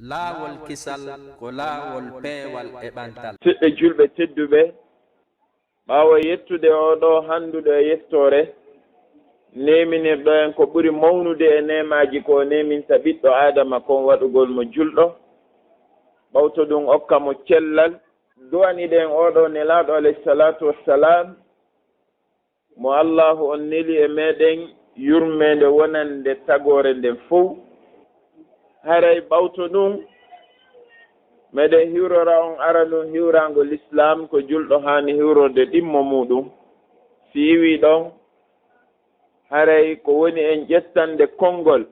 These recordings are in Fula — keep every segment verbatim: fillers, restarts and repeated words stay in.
Laawol kisal ko laawol peewal e ɓantal. Siɓɓe julɓe tedduɓe, ɓaawo yettude oo ɗoo hannduɗo e yettoore, neeminirɗo en ko ɓuri mawnude e neemaaji ko o neeminta ɓiɗɗo Aadama kon, waɗugol mo julɗo, ɓawto ɗum okka mo cellal. Du'aniɗen oo ɗoo Nelaaɗo alayhi salaatu wassalaam, mo Allaahu on neli e meɗen yurmeende wonande tagoore nden fow. Haray ɓawto ɗum, meɗen hiwrora on aranun hiwraango Lislaam ko julɗo haani hiwrorde ɗimmo muuɗum. Si iwii ɗon, haray ko woni en ƴettande konngol.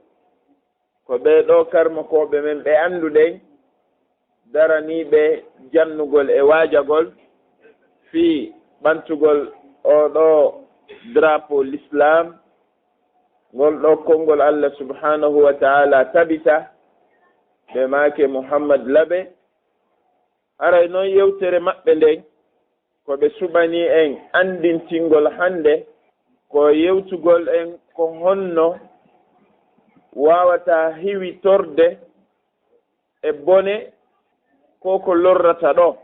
Ko ɓee ɗoo karmokooɓe men ɓe annduɗen, daraniiɓe jannugol e waajagol fii ɓantugol oo ɗoo drapeau Lislaam, ngol ɗoo konngol Allah subhaanahu wa ta'aalaa tabita, ɓe maake Muhammad Labe. Haray non yewtere maɓɓe nden, ko ɓe suɓanii en anndintingol hannde, ko yewtugol en ko honno waawataa hiwitorde e bone ko ko lorrata ɗoo.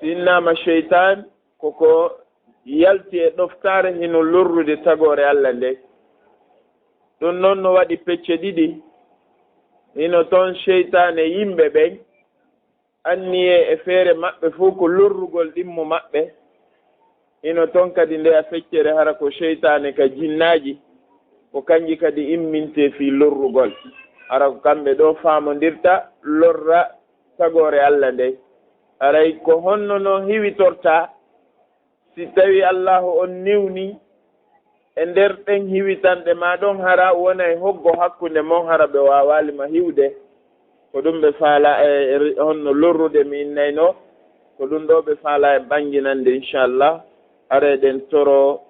Si innaama seytaan, ko ko yalti e ɗoftaare hino lorrude tagoore Allah nde. Ɗum non no waɗi pecce ɗiɗi, hino ton seytaane yimɓe ɓen, anniyee e feere maɓɓe fow ko lorrugol ɗimmo maɓɓe. Hino ton kadi ndeya feccere hara ko seytaane ka jinnaaji, ko kanji kadi immintee fii lorrugol. Hara ko kamɓe ɗoo faamondirta lorra tagoore Allah nde. Haray ko honno non hiwitortaa? Si tawii Allaahu on newni e nder ɗen hiwitanɗe maa ɗon, hara wonay hoggo hakkunde mon, hara ɓe waawaali ma hiwde. Ko ɗum ɓe faalaa e honno lorrude mi innaynoo. Ko ɗum ɗoo ɓe faalaa en ɓannginande, inchallah. Hara eɗen toroo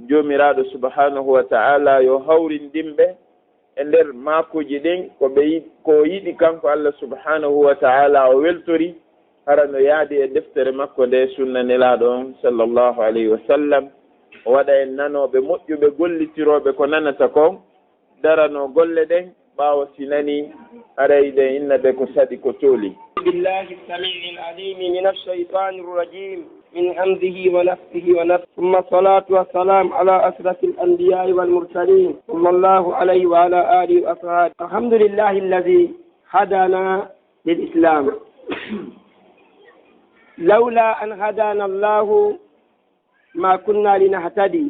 Joomiraaɗo subhaanahu wa ta'aalaa yo hawrindin ɓe e nder maakuuji ɗin, ko ɓe yi-, ko o yiɗi kanko Allah subhaanahu wa ta'aalaa, o weltori, hara no yaadi e deftere makko nde, sunna Nelaaɗo on, sallallahu alayhi wa sallam. O waɗa en nanooɓe moƴƴuɓe, gollitirooɓe ko nanata kon, daranoo golle ɗen, ɓaawo si nanii, haray ɗen inna ɓe ko saɗi, ko tooli. بالله السميع العليم من الشيطان الرجيم، من همزه ونفثه ونفثه. ثم الصلاة والسلام على أشرف الأنبياء والمرسلين، صلى الله عليه وعلى آله وأصحابه. الحمد لله الذي هدانا للإسلام. لولا أن هدانا الله ما كنا لنهتدي.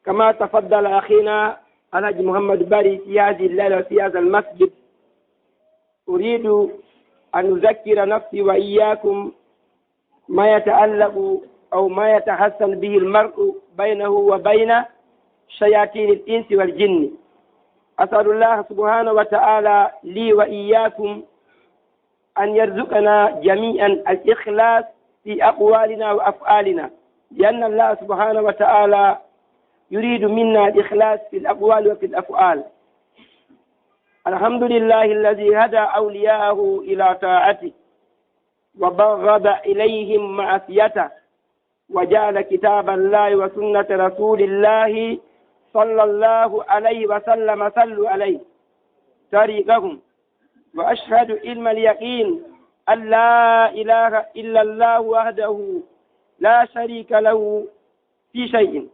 كما تفضل أخينا الحاج محمد بري في هذه الليلة وفي هذا المسجد، أريد أن أذكر نفسي وإياكم ما يتعلق أو ما يتحصل به المرء بينه وبين شياطين الإنس والجن. أسأل الله سبحانه وتعالى لي وإياكم أن يرزقنا جميعا الإخلاص في أقوالنا وأفعالنا، لأن الله سبحانه وتعالى يريد منا الإخلاص في الأقوال وفي الأفعال. الحمد لله الذي هدى أولياءه إلى طاعته وبغض إليهم معصيته، وجعل كتاب الله وسنة رسول الله صلى الله عليه وسلم، صلوا عليه، طريقهم. وأشهد علم اليقين أن لا إله إلا الله وحده لا شريك له في شيء.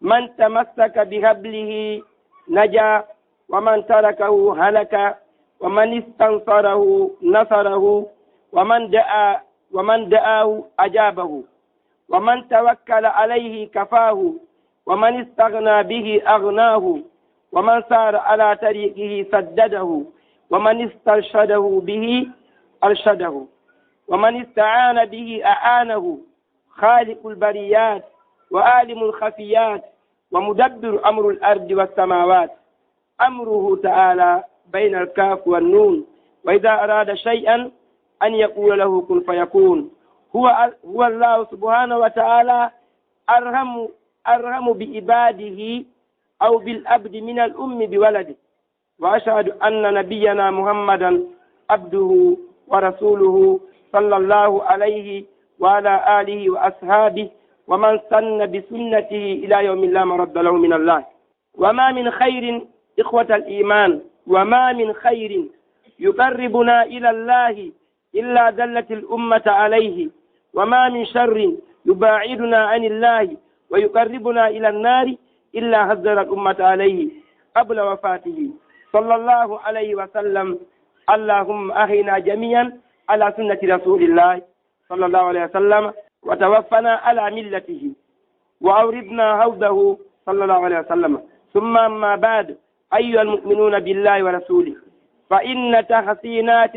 من تمسك بحبله نجا، ومن تركه هلك، ومن استنصره نصره، ومن دعا، ومن دعاه أجابه، ومن توكل عليه كفاه، ومن استغنى به أغناه، ومن سار على طريقه سدده، ومن استرشده به أرشده، ومن استعان به أعانه. خالق البريات وعالم الخفيات ومدبر أمر الأرض والسماوات. أمره تعالى بين الكاف والنون، وإذا أراد شيئا أن يقول له كن فيكون. هو، هو الله سبحانه وتعالى أرحم، أرحم بعباده أو بالعبد من الأم بولده. وأشهد أن نبينا محمدا عبده ورسوله، صلى الله عليه وعلى آله وأصحابه ومن سن بسنته إلى يوم لا مرد له من الله. وما من خير، إخوة الإيمان، وما من خير يقربنا إلى الله إلا دلت الأمة عليه، وما من شر يباعدنا عن الله ويقربنا إلى النار إلا حذر الأمة عليه قبل وفاته صلى الله عليه وسلم. اللهم أحينا جميعا على سنة رسول الله صلى الله عليه وسلم، وتوفنا على ملته، وأوردنا حوضه صلى الله عليه وسلم. ثم أما بعد، أيها المؤمنون بالله ورسوله، فإن تحصينات،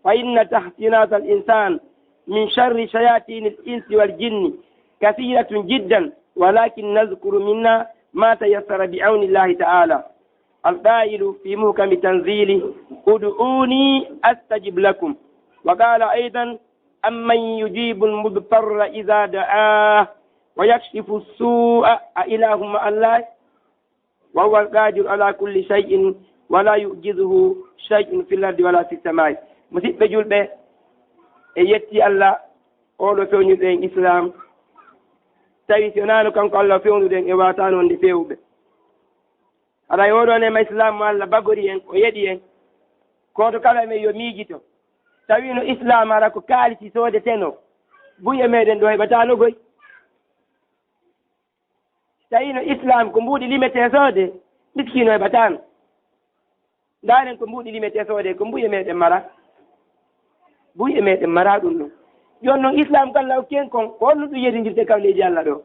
فإن تحصينات الإنسان من شر شياطين الإنس والجن كثيرة جدا، ولكن نذكر منها ما تيسر بعون الله تعالى. القائل في محكم تنزيله: "ادعوني أستجب لكم". وقال أيضا: "أمن يجيب المضطر إذا دعاه ويكشف السوء أإله مع الله وهو القادر على كل شيء ولا يعجزه شيء في الأرض ولا في السماء". Musidɓe julɓe, e yetti Allah, oɗo fewnirɗo en Islam. Tawi si wonaano kanko Allah o fewnuɗen, en waataano wonde feewɓe. Haray oɗo neema Islam mo Allah bagori en, o yeɗi en. Gooto kala men yo miijito. Tawi no Islam hara ko kaalisi soodeteno, buy e meɗen ɗo heɓataano goy. Tawi no Islam ko mbuuɗi limetee soode, miskiino heɓataano. Ndaaren ko mbuuɗi limetee soode, ko buy e meɗen mara. Buy e meɗen mara ɗum ɗon. Jooni noon Islam ko Allah okki en kon, ko honno ɗum yedindirte kam leydi Allah ɗo?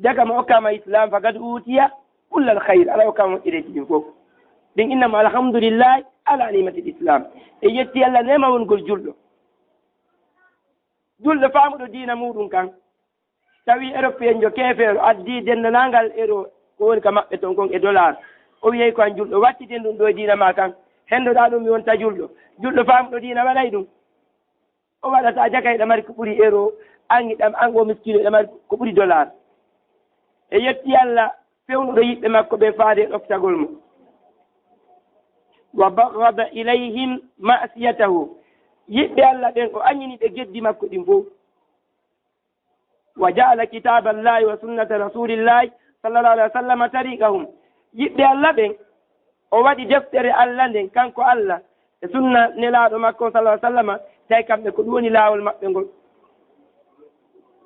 Jaka mo okkaama Islam, faqad uutiya kullal khayr, Allah okkaama moƴƴereeji ɗin fof. Ɗin innama alhamdulillahi ala ni'matil Islam. E yetti Allah neema wongol julɗo. Julɗo faamuɗo diina muuɗum kan. Tawi Europeen jo keefeero addi denndaangal euro ko woni ka maɓɓe ton kon e dollar. O wiyey ko an julɗo, wattiten ɗum ɗo e diina ma kan. Henndoɗaa ɗum mi wonta julɗo. Julɗo faamuɗo diina waɗay ɗum. O waɗata jaka hiɗa mari ko ɓuri euro, an hiɗa, an o miskiino hiɗa mari ko ɓuri dollar. E yetti Allah fewnuɗo yiɓɓe makko ɓe faade e ɗoftagol mo. Wa baghada ilayhim ma'siyatahu. Yiɓɓe Allah ɓen o añini ɓe geddi makko ɗin fof. Wa ja'ala kitaballahi wa sunnata rasulillahi sallallahu alaihi wa sallam tariqahum. Yiɓɓe Allah ɓen, o waɗi deftere Allah nden, kanko Allah, e sunna Nelaaɗo makko sallallahu alaihi wa sallam, tawi kamɓe ko ɗum woni laawol maɓɓe ngol.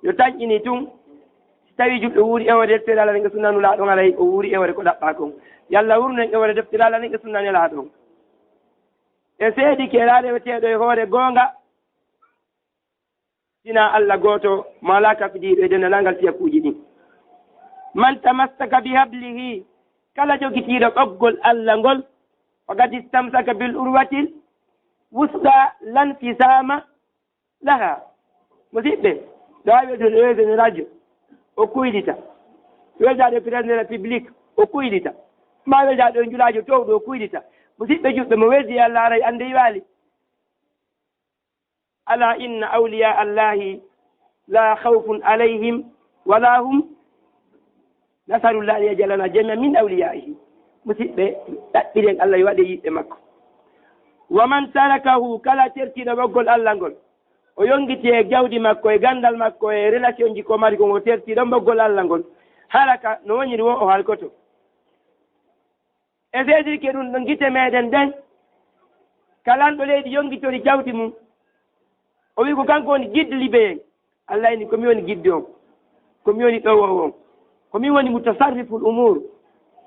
Yo tanƴini tun, si tawi julɗo wuuri e hoore deftere Allah nden e sunna Nulaaɗo on, haray o wuuri e hoore ko ɗaɓɓaa kon. Yo Allah wuurnu en e hoore deftere Allah nden e sunna Nelaaɗo on. E seedi ke alaa reweteeɗo e hoore goonga, Sinaa Allah gooto mo alaa kafidiiɗo e denndaangal fiyakuuji ɗin. Man tamassaka bi hablihi, kala jogitiiɗo ɓoggol Allah ngol, faqad istamsaka bil urwatil wusqa lan fisaama laha. Musidɓe, ɗo a welda ɗo e radio, o kuylita. Welda ɗo président de la République, o kuylita. Ma welda ɗo e njulaajo toowɗo, o kuylita. Musidɓe julɓe, mo weldi e Allah haray annde waali. Ala inna awliya Allahi la khawfun alayhim wala hum. Nasarullahi an yajalana jami'an min awliyaihi. Musidɓe, ɗaɓɓiren Allah yo waɗe yiɓɓe makko. Wa man tarakahu, kala tertiiɗo ɓoggol Allah ngol, o yongiti e jawdi makko, e ganndal makko, e relation ji ko mari kon, o tertii ɗon ɓoggol Allah ngol, halaka, no woniri wo o halkoto. E seedirke ɗum ɗo gite meɗen ɗen, ka lanɗo leydi yongitori jawdi mum. O wi ko kanko woni guide libyen. Allah inni ko mi woni guide on, ko mi woni ɗowo on, ko mi woni mutasarriful umur.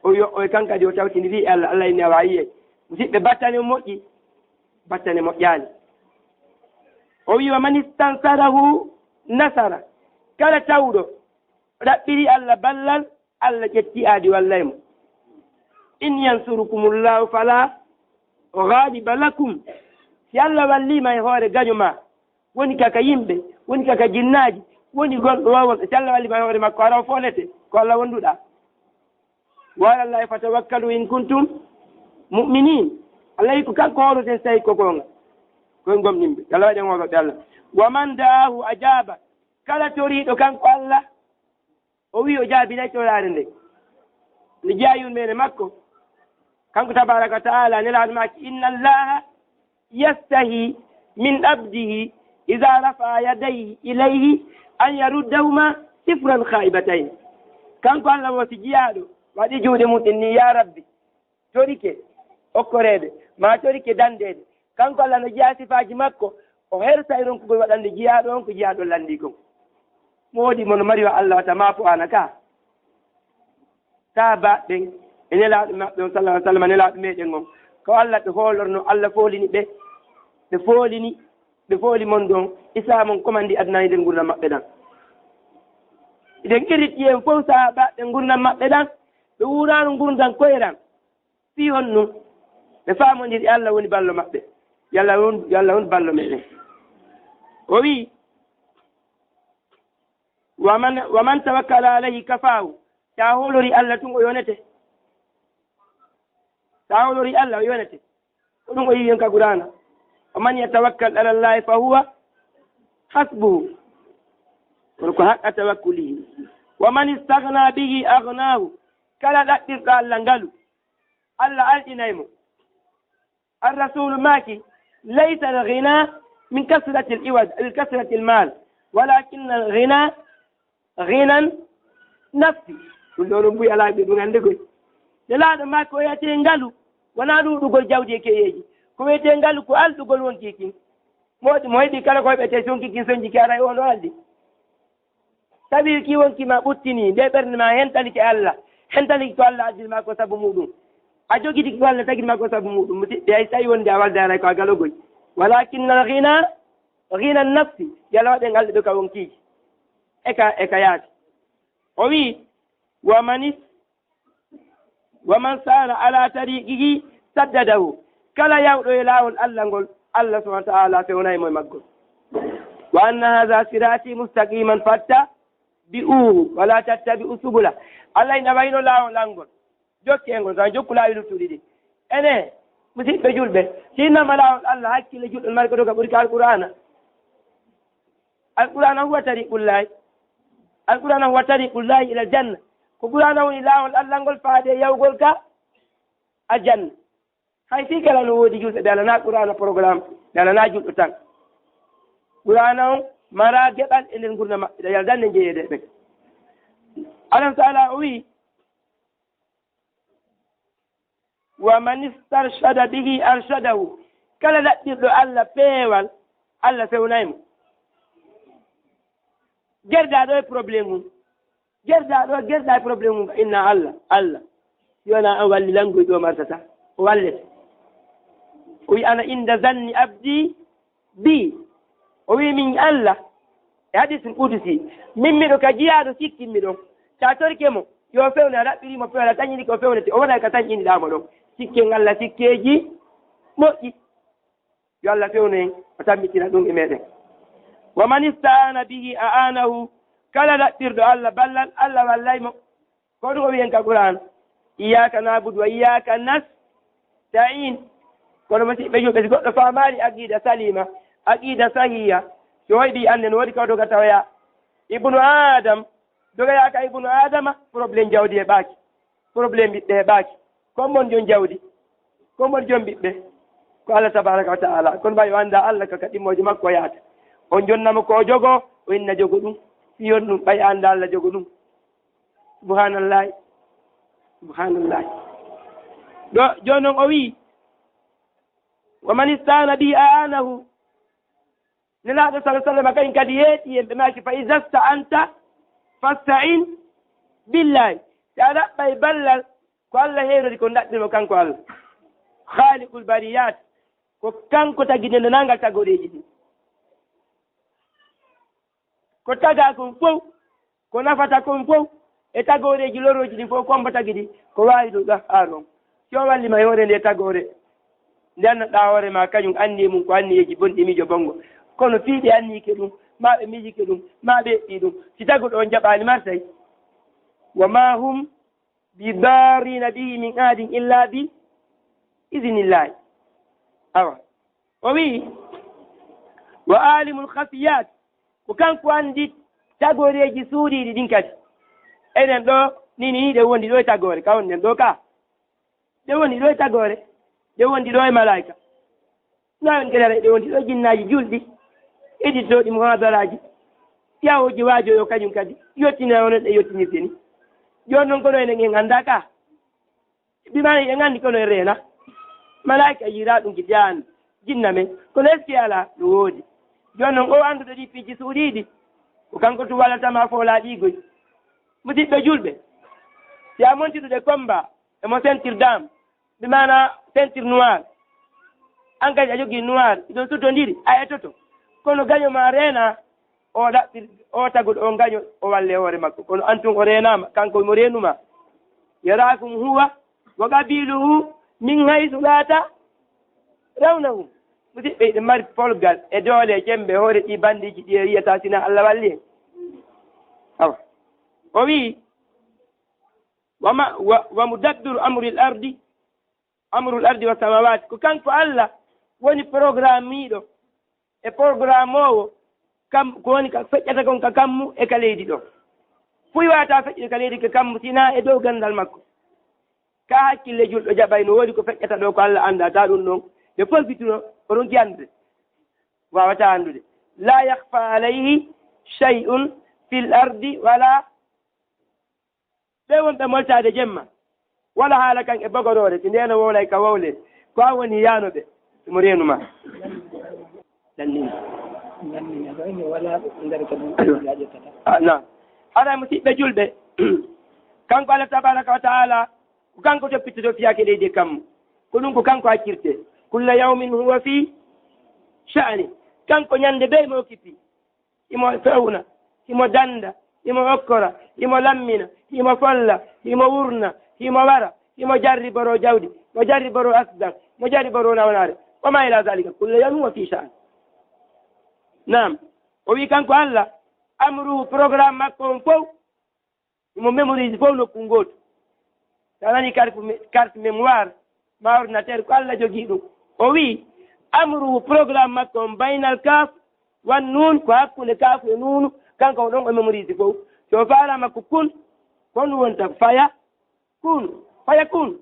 O wi o e kan kadi o tawtini wi Allah, Allah inni awa yiye. Musidɓe, battane o moƴƴi, battane moƴƴaani. O wi wa man istansarahu nasara. Kala tawɗo ɗaɓɓiri Allah ballal, Allah ƴetti aadi wallay mo. In yansurukumullahu fala ghaliba lakum. Si Allah walliima e hoore gaño ma, woni ka ka yimɓe, woni ka ka jinnaaji, woni gonɗo waawol, si Allah walliima e hoore makko, hara o foolete, ko Allah wonduɗaa. Wa ala Allahi fatawakkalu in kuntum mu'minin. Allah wi ko kanko hooloten si tawi ko goonga. Koye gomɗinɓe. Allah waɗi en hoolooɓe Allah. Wa man da'ahu ajaba. Kala toriiɗo kanko Allah, o wi o jaabinay toraare nde. Nde jeyaa yurmeende makko. Kanko tabaraka wa ta'ala, Nelaaɗo maaki, inna Allaha yastahi min abdihi idha rafa'a yadayhi ilayhi an yaruddahuma sifran kha'ibatayn. Kanko Allah wo si jiyaaɗo waɗi juuɗe mum ɗin ni, ya Rabbi, torike okkoreede, ma torike dandeede, Kanko Allah no jeyaa sifaaji makko, o hersay ronkugol waɗande jiyaaɗo on ko jiyaaɗo lanndii kon. Moodi mo no mari wa Allah wata maa po ana ka. Sahaabaaɓe ɓen e Nelaaɗo maɓɓe on, sallallahu alaihi wasallam, Nelaaɗo meɗen on, ko Allah ɓe hoolorno, Allah foolini ɓe, ɓe foolini, ɓe fooli mon ɗon, Islaam on komandi aduna e nder ngurndan maɓɓe ɗan. Eɗen qiriti en fow sahaabaaɓe ngurndan maɓɓe ɗan, ɓe wuuraano ngurndan koyeran. Fii honɗun? Ɓe faamondiri Allah woni ballo maɓɓe. Yo Allah won, yo Allah won ballo meɗen. O wi'i, "Wa man, wa man tawakkala alayhi kafaahu." Si a hoolorii Allah tun, o yonete. Si a hoolorii Allah, o yonete. Ko ɗun o wi'i en ka Qur'aana. "Wa man yatawakkal ala Allahi fa huwa hasbuhu." Kono ko haqqa tawakkulihi. "Wa man istaghna bihi aghnaahu." Kala ɗaɓɓirɗo Allah ngalu, Allah alɗinay mo. Ar-Rasuulu maaki, "Laysa al-ghinaa min kasrati al-iwad, min kasrati al-maal, walakinna al-ghinaa ghinan nafsi." Ɗun ɗoo ɗun buy alaa ɓe ɗun annde koy. Nelaaɗo maaki, ko wi'etee ngalu, wonaa ɗuuɗugol jawdi e keyeeji. Ko wi'etee ngalu ko alɗugol wonkii kin. Moodi mo heɓi kala ko heɓetee sonki kin sonji ki aray on o alɗi. Tawi ki wonkii ma ɓuttinii, nde ɓernde ma hentanike Allah, hentanike ko Allah addiri ma ko sabu muɗum. A jogitike ko Allah tagiri ma ko sabu muɗum. Musidɓe, hay so tawi wonde a waldaray ko a galogoy. Walakinnal ghina, ghina nafsi, yalla waɗen alɗuɓe ka wonkiiji. E ka, e ka yaasi. O wi'i, "Wa manis, wa man saara ala tariqihi saddadahu." Kala yawɗo e laawol Allah ngol, Allah subhanahu wa ta'ala fewnay mo e maggol. "Wa anna hadha sirati mustaqiman fattabi'uhu, wa la tattabi'u subula." Allah ina wayno laawol an ngol. Jokke e ngol, tan jokku laawi luttuɗi ɗi. Ene, musidɓe julɓe, si innama laawol Allah, hakkille julɗo no mari ko doga ɓuri ka Alqur'aana. Alqur'aana huwa tariqullahi. Alqur'aana huwa tariqullahi ila aljanna. Ko Qur'aana woni laawol Allah ngol faade e yawgol ka aljanna. Hay fii kala no woodi julɓe ɓe alanaa Qur'aana programme, ɓe alanaa julɗo tan. Qur'aana on maraa geɓal e nder ngurndan maɓɓe, ɗa yaldan e jeyeede e ɓen. Allah Ta'ala o wi'i, "Wa man istarshada bihi arshadahu." Kala ɗaɓɓirɗo Allah peewal, Allah fewnay mo. Gerdaa ɗo e problème mum. Gerdaa ɗo, gerdaa e problème mum, inna Allah, Allah. Yo na an wallilango ɗo martata. O wallete. O wi'i, "Ana inda zanni abdi bi." O wi'i, "Min Allah." E hadiisul qudusi, "Min miɗo ka jiyaaɗo sikkinmi ɗon. Sa torike mo, yo fewne, a ɗaɓɓiri mo fewne, a tañinike o fewnete, o wonay ka tañiniɗaa mo ɗon." Sikken Allah sikkeeji moƴƴi. Yo Allah fewnu en, o tammitina ɗum e meɗen. "Wa man ista'ana bihi a'anahu." Kala ɗaɓɓirɗo Allah ballal, Allah wallay mo. Ko ɗum o wi'i en ka Qur'an, "Iyyaka na'budu wa iyyaka nasta'in." Kono musidɓe julɓe, si goɗɗo faamaali aqida salima, aqida sahiha, si hoyɗi annde no woodi kawto ka tawoya Ibnu Adam, dogoya ka Ibnu Adama, problème jawdi e ɓaaki, problème ɓiɓɓe e ɓaaki. Ko mon jon jawdi, ko mon jon ɓiɓɓe? Ko Allah tabaraka wa ta'ala. Kono ɓay o annda Allah ka, ka ɗimmooji makko o yaata. On jonnamo ko o jogo, o inna jogo ɗum. Si yon ɗum, ɓay annda Allah jogo ɗum. Subhanallahi. Subhanallahi. Ɗo, jooni non o wi'i, "Wa man ista'ana bihi a'anahu." Nelaaɗo sallallahu alaihi wasallam kañum kadi yeeɗi en, ɓe maaki, "Fa iza sta'anta fasta'in billahi." Si a ɗaɓɓay ballal, ko Allah heerori ko ɗaɓɓirmo kanko Allah. Khaliqul bariyat, ko kanko tagi nde nangal tagoreeji ɗi. Ko tagaa kon fow, ko nafata kon fow, e tagooreeji lorooji ɗin fow, ko ombo tagi ɗi, ko Waahidu Qahhaaru on. Si o walli ma e hoore nde tagoore, nde anndanɗaa hoore ma, kañum anniye mum ko anniyeeji bonɗi, miijo bonngo. Kono fii ɓe anniyike ɗum, maa ɓe miijike ɗum, maa ɓe eɓɓii ɗum, si taguɗo on jaɓaali, martay. "Wa maa hum bi darrina bihi min ahadin illa bi idhnillahi." Awa. O wi'i, "Wa alimul khafiyat." Ko kanko anndi tagooreeji suuɗiiɗi ɗin kadi. Enen ɗo, ni, ni, ɗe wondi ɗo e tagoore, ka wonden ɗo ka. Ɗe wondi ɗo e tagoore, ɗe wondi ɗo e malaa'ika. No en kadi haray ɗe wondi ɗo e jinnaaji julɗi, editooɗi muhaadaraaji, yahooji waajo yo kañum kadi, yottina hono ɗe yottinirte ni. Jooni non kono enen en anndaa ka. Bi maana en anndi kono en reena. Malaa'ika yiira ɗum ki jaani. jinna men. Kono est-ce que alaa? No woodi. Jooni noon, o annduɗo ɗii piiji suuɗiiɗi, ko kanko tun wallata ma foolaa ɗii goy. Musidɓe julɓe, si a monti ɗuuɗe combat, e mo ceinture dame, bi maana ceinture noire, an kadi a jogii noire, iɗon sudondiri, a etoto. Kono gaño ma reena, o ɗaɓɓir, o taguɗo on gaño, o walle hoore makko. Kono an tun o reenaama, kanko mo reenuma. Yaraakum huwa wa qabiluhu min haythu la tarawnahum. Musidɓe, hiɗen mari polgal e doole e cembe e hoore ɗii bandiiji ɗi e yiyata sina Allah walli en. Awa. O wi'i, wa ma-, wa, wa mudabbiru amril ardi, amrul ardi was samawati. Ko kanko Allah woni programmiiɗo e programmoowo, kam, ko woni ka feƴƴata kon ka kammu e ka leydi ɗo. Fuy waawata feƴƴude ka leydi ka kammu, sina e dow ganndal makko. Ka hakkille julɗo jaɓay no woodi ko feƴƴata ɗo ko Allah anndaa, ta ɗum ɗon. Ɓe polfituno, ko ɗum ki anndude. Waawata anndude. La yakhfa alayhi shay'un fil ardi wala. Ɓe wonɓe moltaade jemma, wala haala kan e bogoroore, si ndeeno wowlay ka wowle, ko an woni yaanoɓe, mo reenu ma. Lanndini. Lanndini, ko ene wala nder ko ɗum Aywa. Ƴettata. Ah, na. Haɗa musidɓe julɓe, kanko Allah tabaraka wa taala, ko kanko toppittoto fiyaake leydi e kammu. Ko ɗum ko kanko accirte. Kulla yawmin huwa fi sha'ni. Kanko ñande bee mo occupé. Himo fewna, himo dannda, himo okkora, himo lammina, himo folla, himo wurna, himo wara, himo jarriboro jawdi, mo jarriboro accident, mo jarriboro nawnaare. Wa ma ila zalika, kullu yawmin huwa fi sha'an. Naam, o wi kanko Allah, amruhu, programme makko on fow, himo mémorise fow nokku ngootu. Si a nani carte mé-, carte mémoire, ma ordinateur, ko Allah jogii ɗum. O wi, amruhu, programme makko on, baynal kaf wan nun, ko hakkunde kaf e nunu, kanko o ɗon o mémorise fow. So faalaama ko kun, ko ɗum wonta faya kun, faya kun.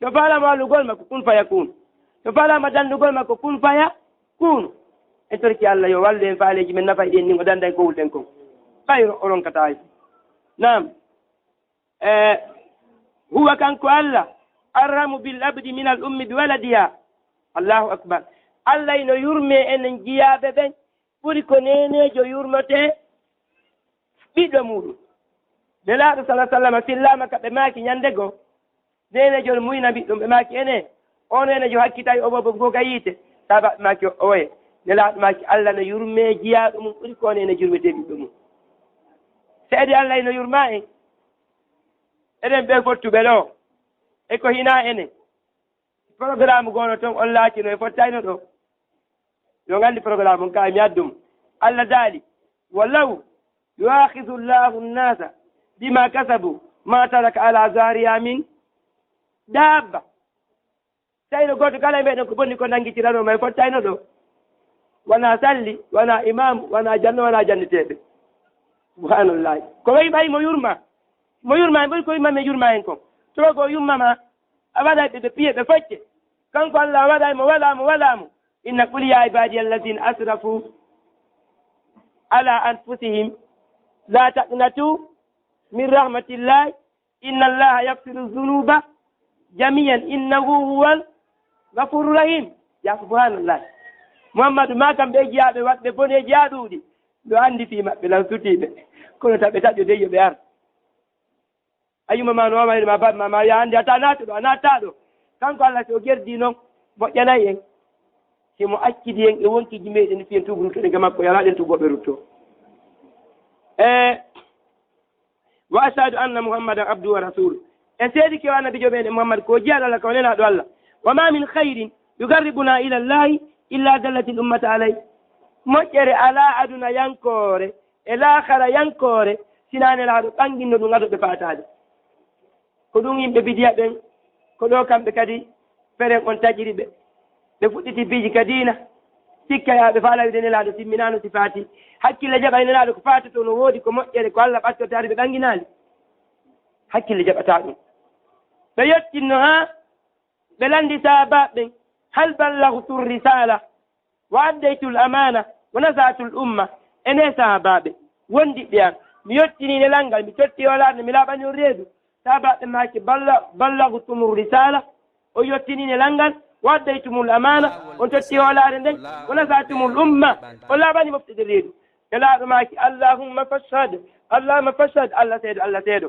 So faalaama wallugol makko, kun faya kun. So faalaama danndugol makko, kun faya kun. En torki Allah yo wallu en faaleeji men, nafa e ɗen, ni o dannda en ko wulɗen kon. Ɓay o ronkataa hay. Naam. Eh, huwa, kanko Allah, arhamu bil abdi min al ummi bi waladiha. Allahu akbar. Allah ino yurmee enen jiyaaɓe ɓen ɓuri ko neeneejo yurmetee ɓiɗɗo muuɗum. Nelaaɗo sala sallama fillaama ka ɓe maaki ñande goo, neeneejo no muyna ɓiɗɗum, ɓe maaki, ene, o neeneejo hakkitay o boobo fof ka yiite. Saabaaɓe maaki, o oye. Nelaaɗo maaki, Allah no yurmee jiyaaɗo mum ɓuri ko o neeneejo yurmetee ɓiɗɗo mum. Seede Allah ino yurma en. Eɗen ɓe fottuɓe ɗo. E ko hinaa enen. Programme goono toon on laatino e fottayno ɗo. Yo nganndi programme on ka mi addum. Allah daali, "Walaw yu'akhidhu Allahu an-nasa bima kasabu ma taraka ala zahriha min dabba." Tawi no gooto kala e meɗen ko bonni ko nanngitirano ma e fottayno ɗo. Wona salli, wona imam, wona janno, wona janniteeɓe. Subhanallah. Ko wayi ɓay mo yurma. Mo yurma en ɓuri ko yumma men yurma en kon. Tawa ko yumma ma, a waɗay ɓe, ɓe piye, ɓe focce. Kanko Allah a waɗay mo, wala mo, wala mo. Inna, qul ya ibadiya alladhina asrafu ala anfusihim la taqnatu min rahmatillah, inna Allaha yaghfiru dhunuba jami'an, innahu huwal ghafurur rahim. Ya subhanallah. Muhammadu, ma kam ɓe jiyaaɓe waɗɓe boneeji haa ɗuuɗi. Ɗo anndi fii maɓɓe, lan sutii ɓe. Kono taɓe taƴo dey yo ɓe ar. A yumma ma no wawayde ma baaba ma, ma ya anndi a ta naato ɗo, a naata ɗo. Kanko Allah si o gerdi noon, moƴƴanay en. Himo accidi en e wonkiiji meɗen, fiyen tuubu ruttuɗen ga makko, yala ɗen tuubu ɓe rutto. E, wa ashhadu anna Muhammadan abduhu wa rasuluh. En seedike o annabiijo meɗen Muhammad ko jiyaaɗo Allah, ko nelaaɗo Allah. Wa ma min khayrin yuqarribuna ila Allahi illa dallatil ummatu alayh. Moƴƴere alaa aduna yankoore e laakhara yankoore, sinaa nelaaɗo ɓanginno ɗum ado ɓe faataade. Ko ɗum yimɓe bidiya ɓen, ko ɗo kamɓe kadi feren on taƴiri ɓe. Ɓe fuɗɗiti piiji ka diina, sikka yaa ɓe faala wiide nelaaɗo timminaano si faati. Hakkille jaɓay nelaaɗo ko faatoto no woodi ko moƴƴere ko Allah ɓattotaade ɓe ɓanginaali. Hakkille jaɓataa ɗum. Ɓe yottinno haa ɓe lanndi sahaabaaɓe ɓen, "Hal ballaghtu risala wa addaytu al amana wa nasahtu al umma?" Ene sahaabaaɓe, wondiɓɓe am, mi yottinii nelal ngal, mi totti hoolaare nde, mi laaɓanii on reedu? Sahaabaaɓe maaki, "Balla-, ballaghtum ar risala." O yottinii nelal ngal, وأديتم الأمانة, on totti hoolaare nden, ونصحتم الأمة, on laaɓani mofte ɗe reedu. Nelaaɗo maaki, اللهم فاشهد, اللهم فاشهد, Allah seedo, Allah seedo.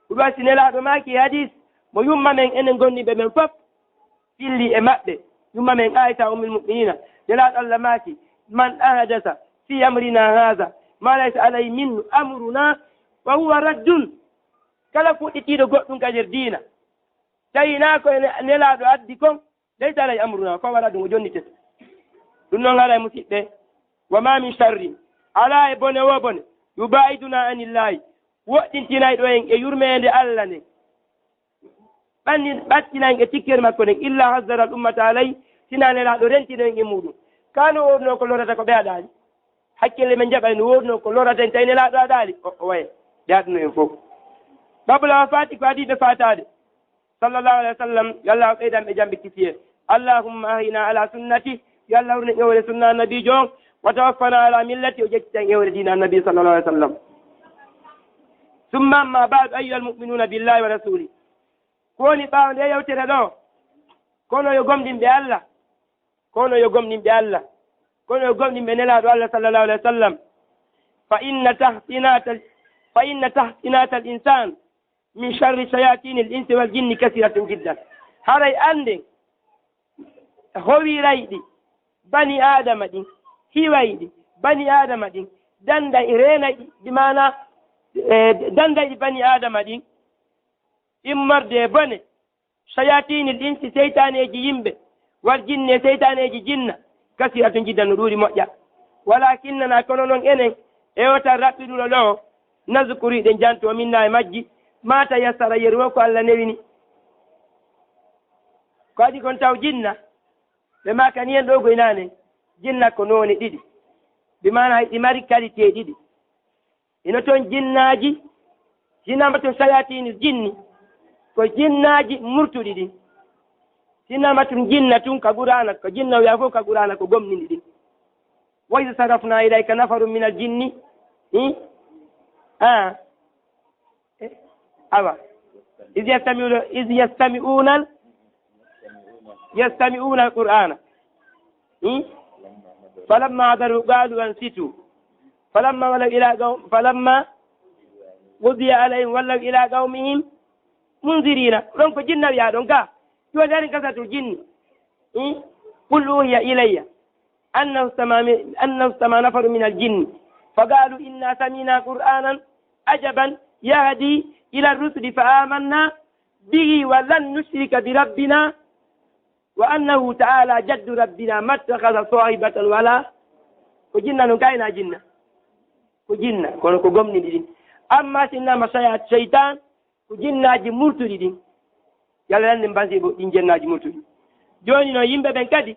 Ko ɗum waɗi si Nelaaɗo maaki e hadis, mo yumma men enen gonɗinɓe men fof filli e maɓɓe, yumma men Aisha Ummul Mu'minina, Nelaaɗo Allah maaki, من أحدث في أمرنا هذا ما ليس عليه منه أمرنا فهو رد. Kala fuɗɗitiiɗo goɗɗum ka nder diina, tawi hinaa ko e ne-, Nelaaɗo addi kon, ليس عليه أمرنا فهو رد, o jonnitete. Ɗum noon haray, musiɓɓe, وما من شر, alaa e bone woo bone, يباعدنا عن الله, woɗɗintinayɗo en e yurmeende Allah nden, ɓanni-, ɓattinay en e tikkere makko nden, إلا حذر الأمة عليه, sinaa Nelaaɗo rentino en e muuɗum. Kaa no woodunoo ko lorata ko ɓe haɗaali? Hakkille men jaɓay no woodunoo ko lorata en tawi Nelaaɗo haɗaali? O, o waye. Ɓe haɗuno en fof. قبل وفاته, ko adii ɓe faataade. صلى الله عليه وسلم, yo Allah ɓeydan ɓe jam ɓe kisiyee. اللهم أحينا على سنته, yo Allah wurnen en e hoore sunna Annabiijo on. وتوفنا على ملته, o ƴettita en e hoore diina Annabi صلى الله عليه وسلم. ثم أما بعد أيها المؤمنون بالله ورسوله. Ko woni ɓaawo nde yewtere ɗo? Kono yo gomɗinɓe Allah, kono yo gomɗinɓe Allah, kono yo gomɗinɓe Nelaaɗo Allah صلى الله عليه وسلم. فإن تحصينات ال-، فإن تحصينات الإنسان من شر شياطين الإنس والجن كثيرة جدا. Haray annden howirayɗi bani Aadama ɗin, hiwayɗi bani Aadama ɗin, danday, reenayɗi, bi maana, eh, dandayɗi bani Aadama ɗin, immorde e bone, شياطين الإنس, seytaaneeji yimɓe, والجن, e seytaaneeji jinna, كثيرة جدا, no ɗuuɗi moƴƴa. ولكننا, kono noon enen, e oo tan raɓɓiɗuɗo ɗo, نذكر, hiɗen janto, منا, e majji, ما تيسر, yeru o ko Allah newini. Ko adii kon taw jinna, ɓe maakani en ɗo ko inaane, jinna ko noone ɗiɗi. Bi maana hay ɗi mari qualité ɗiɗi. Hino toon jinnaaji, si naama toon شياطين الجن, ko jinnaaji murtuɗi ɗin. Si naama tun jinna tun ka Qur'aana, ko jinna wi'a fof ka Qur'aana ko gomɗini ɗin. وإذ صرفنا إليك نفرا من الجن, hi? Ah. Eh, awa. إذ يستمعون، إذ يستمعون ال-، يستمعون القرآن. Hmm? فلما حضروه قالوا أنصتوا. فلما ولوا إلى قوم-، فلما قضي عليهم ولوا إلى قومهم منذرين. Ɗon ko jinna wi'a ɗon ka. Yo darin kasatul jinni. Hmm? قل أوحي إلي أنه استمع، أنه استمع نفر من الجن فقالوا إنا سمعنا قرآنا عجبا يهدي إلى الرشد فآمنا به ولن نشرك بربنا وأنه تعالى جد ربنا ما اتخذ صاحبة ولا. Ko jinna non kay na jinna. Ko jinna, kono ko gomɗinɗi ɗin. Amma si naama shaya-, shaytan, ko jinnaaji murtuɗi ɗin. Yalla nan min mbansi bo ɗin jinnaaji murtuɗi. Jooni non yimɓe ɓen kadi,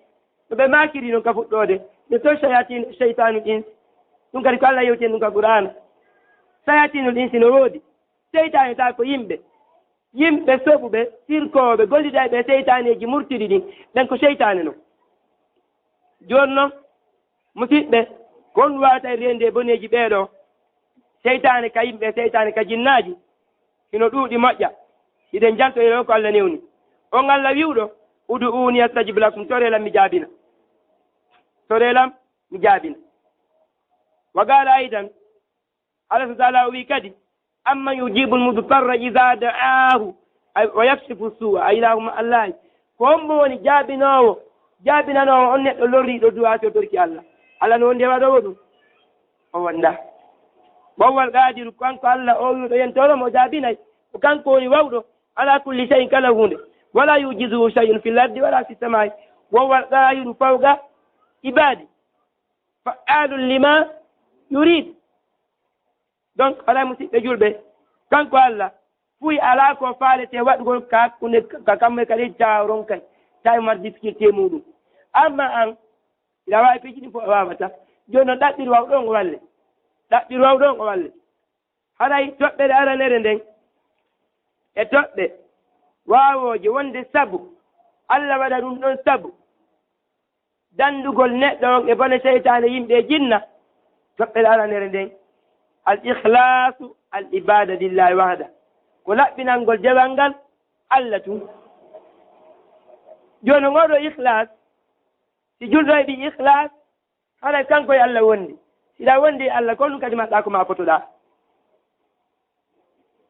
no ɓe maakiri non ka fuɗɗoode, no to shayatin, shaytanu ins. Ɗum kadi ko Allah yewti en ɗum ka Qur'aana. Shayatinul insi no woodi. Seytaane taa ko yimɓe. Yimɓe soɓuɓe, sirkooɓe, gollidayɓe e seytaaneeji murtuɗi ɗin, ɓen ko seytaane non. Jooni non, musiɓɓe, ko on waawata reendude e boneeji ɓee ɗoo? Seytaane ka yimɓe, seytaane ka jinnaaji, hino ɗuuɗi moƴƴa. Hiɗen jantoyra on ko Allah newni. On Allah wi'uɗo, "Ud'uuni astajib lakum, toree lan mi jaabina. Toree lan mi jaabina." Wa qaala aydan, Allah subhaanahu wa ta'aalaa o wi'i kadi, "Amman yujibul mudtarra iza da'aahu, ay, wa yakshifu suu'a, a ilaahun ma'allaahi." Ko hombo woni jaabinoowo, jaabinanoowo on neɗɗo lorriiɗo du'aa si o torki Allah? Allah no wondi e waɗoowo ɗum? O wondaa. Wa huwal qaadiru, kanko Allah o wi'uɗo yentoro mo jaabinay, ko kanko woni wawɗo, ala kulli shay'in, kala huunde. Wala yujizuhu shay'un fil ardi wala fis samaa'i. Wa huwal qaahiru fawqa ibaadi. Fa'aalun lima yurid. Donc, alaa musiɓɓe julɓe, kanko Allah, fuy alaa ko faalete waɗugol ka hakkunde ka kammu e ka leydi tawa o ronkay, tawi o mari difficulté muɗum. Amma an, ina waawi piiji ɗin fof a waawata. Jooni noon ɗaɓɓir wawɗo on o walle. Ɗaɓɓir wawɗo on o walle. Haray toɓɓere aranere nden, e toɓɓe waawooje wonde sabu, Allah waɗa ɗum ɗon sabu dandugol neɗɗo on e bone seytaane yimɓe e jinna, toɓɓere aranere nden, al ikhlaasu al ibaada lillahi wahda, ko laɓɓinangol dewal ngal Allah tun. Jooni, on oɗo ikhlas, si julɗo heɓi ikhlas, haray kanko e Allah wondi. Si ɗa wondi e Allah, ko ɗum kadi maɗɗa ko ma potoɗa.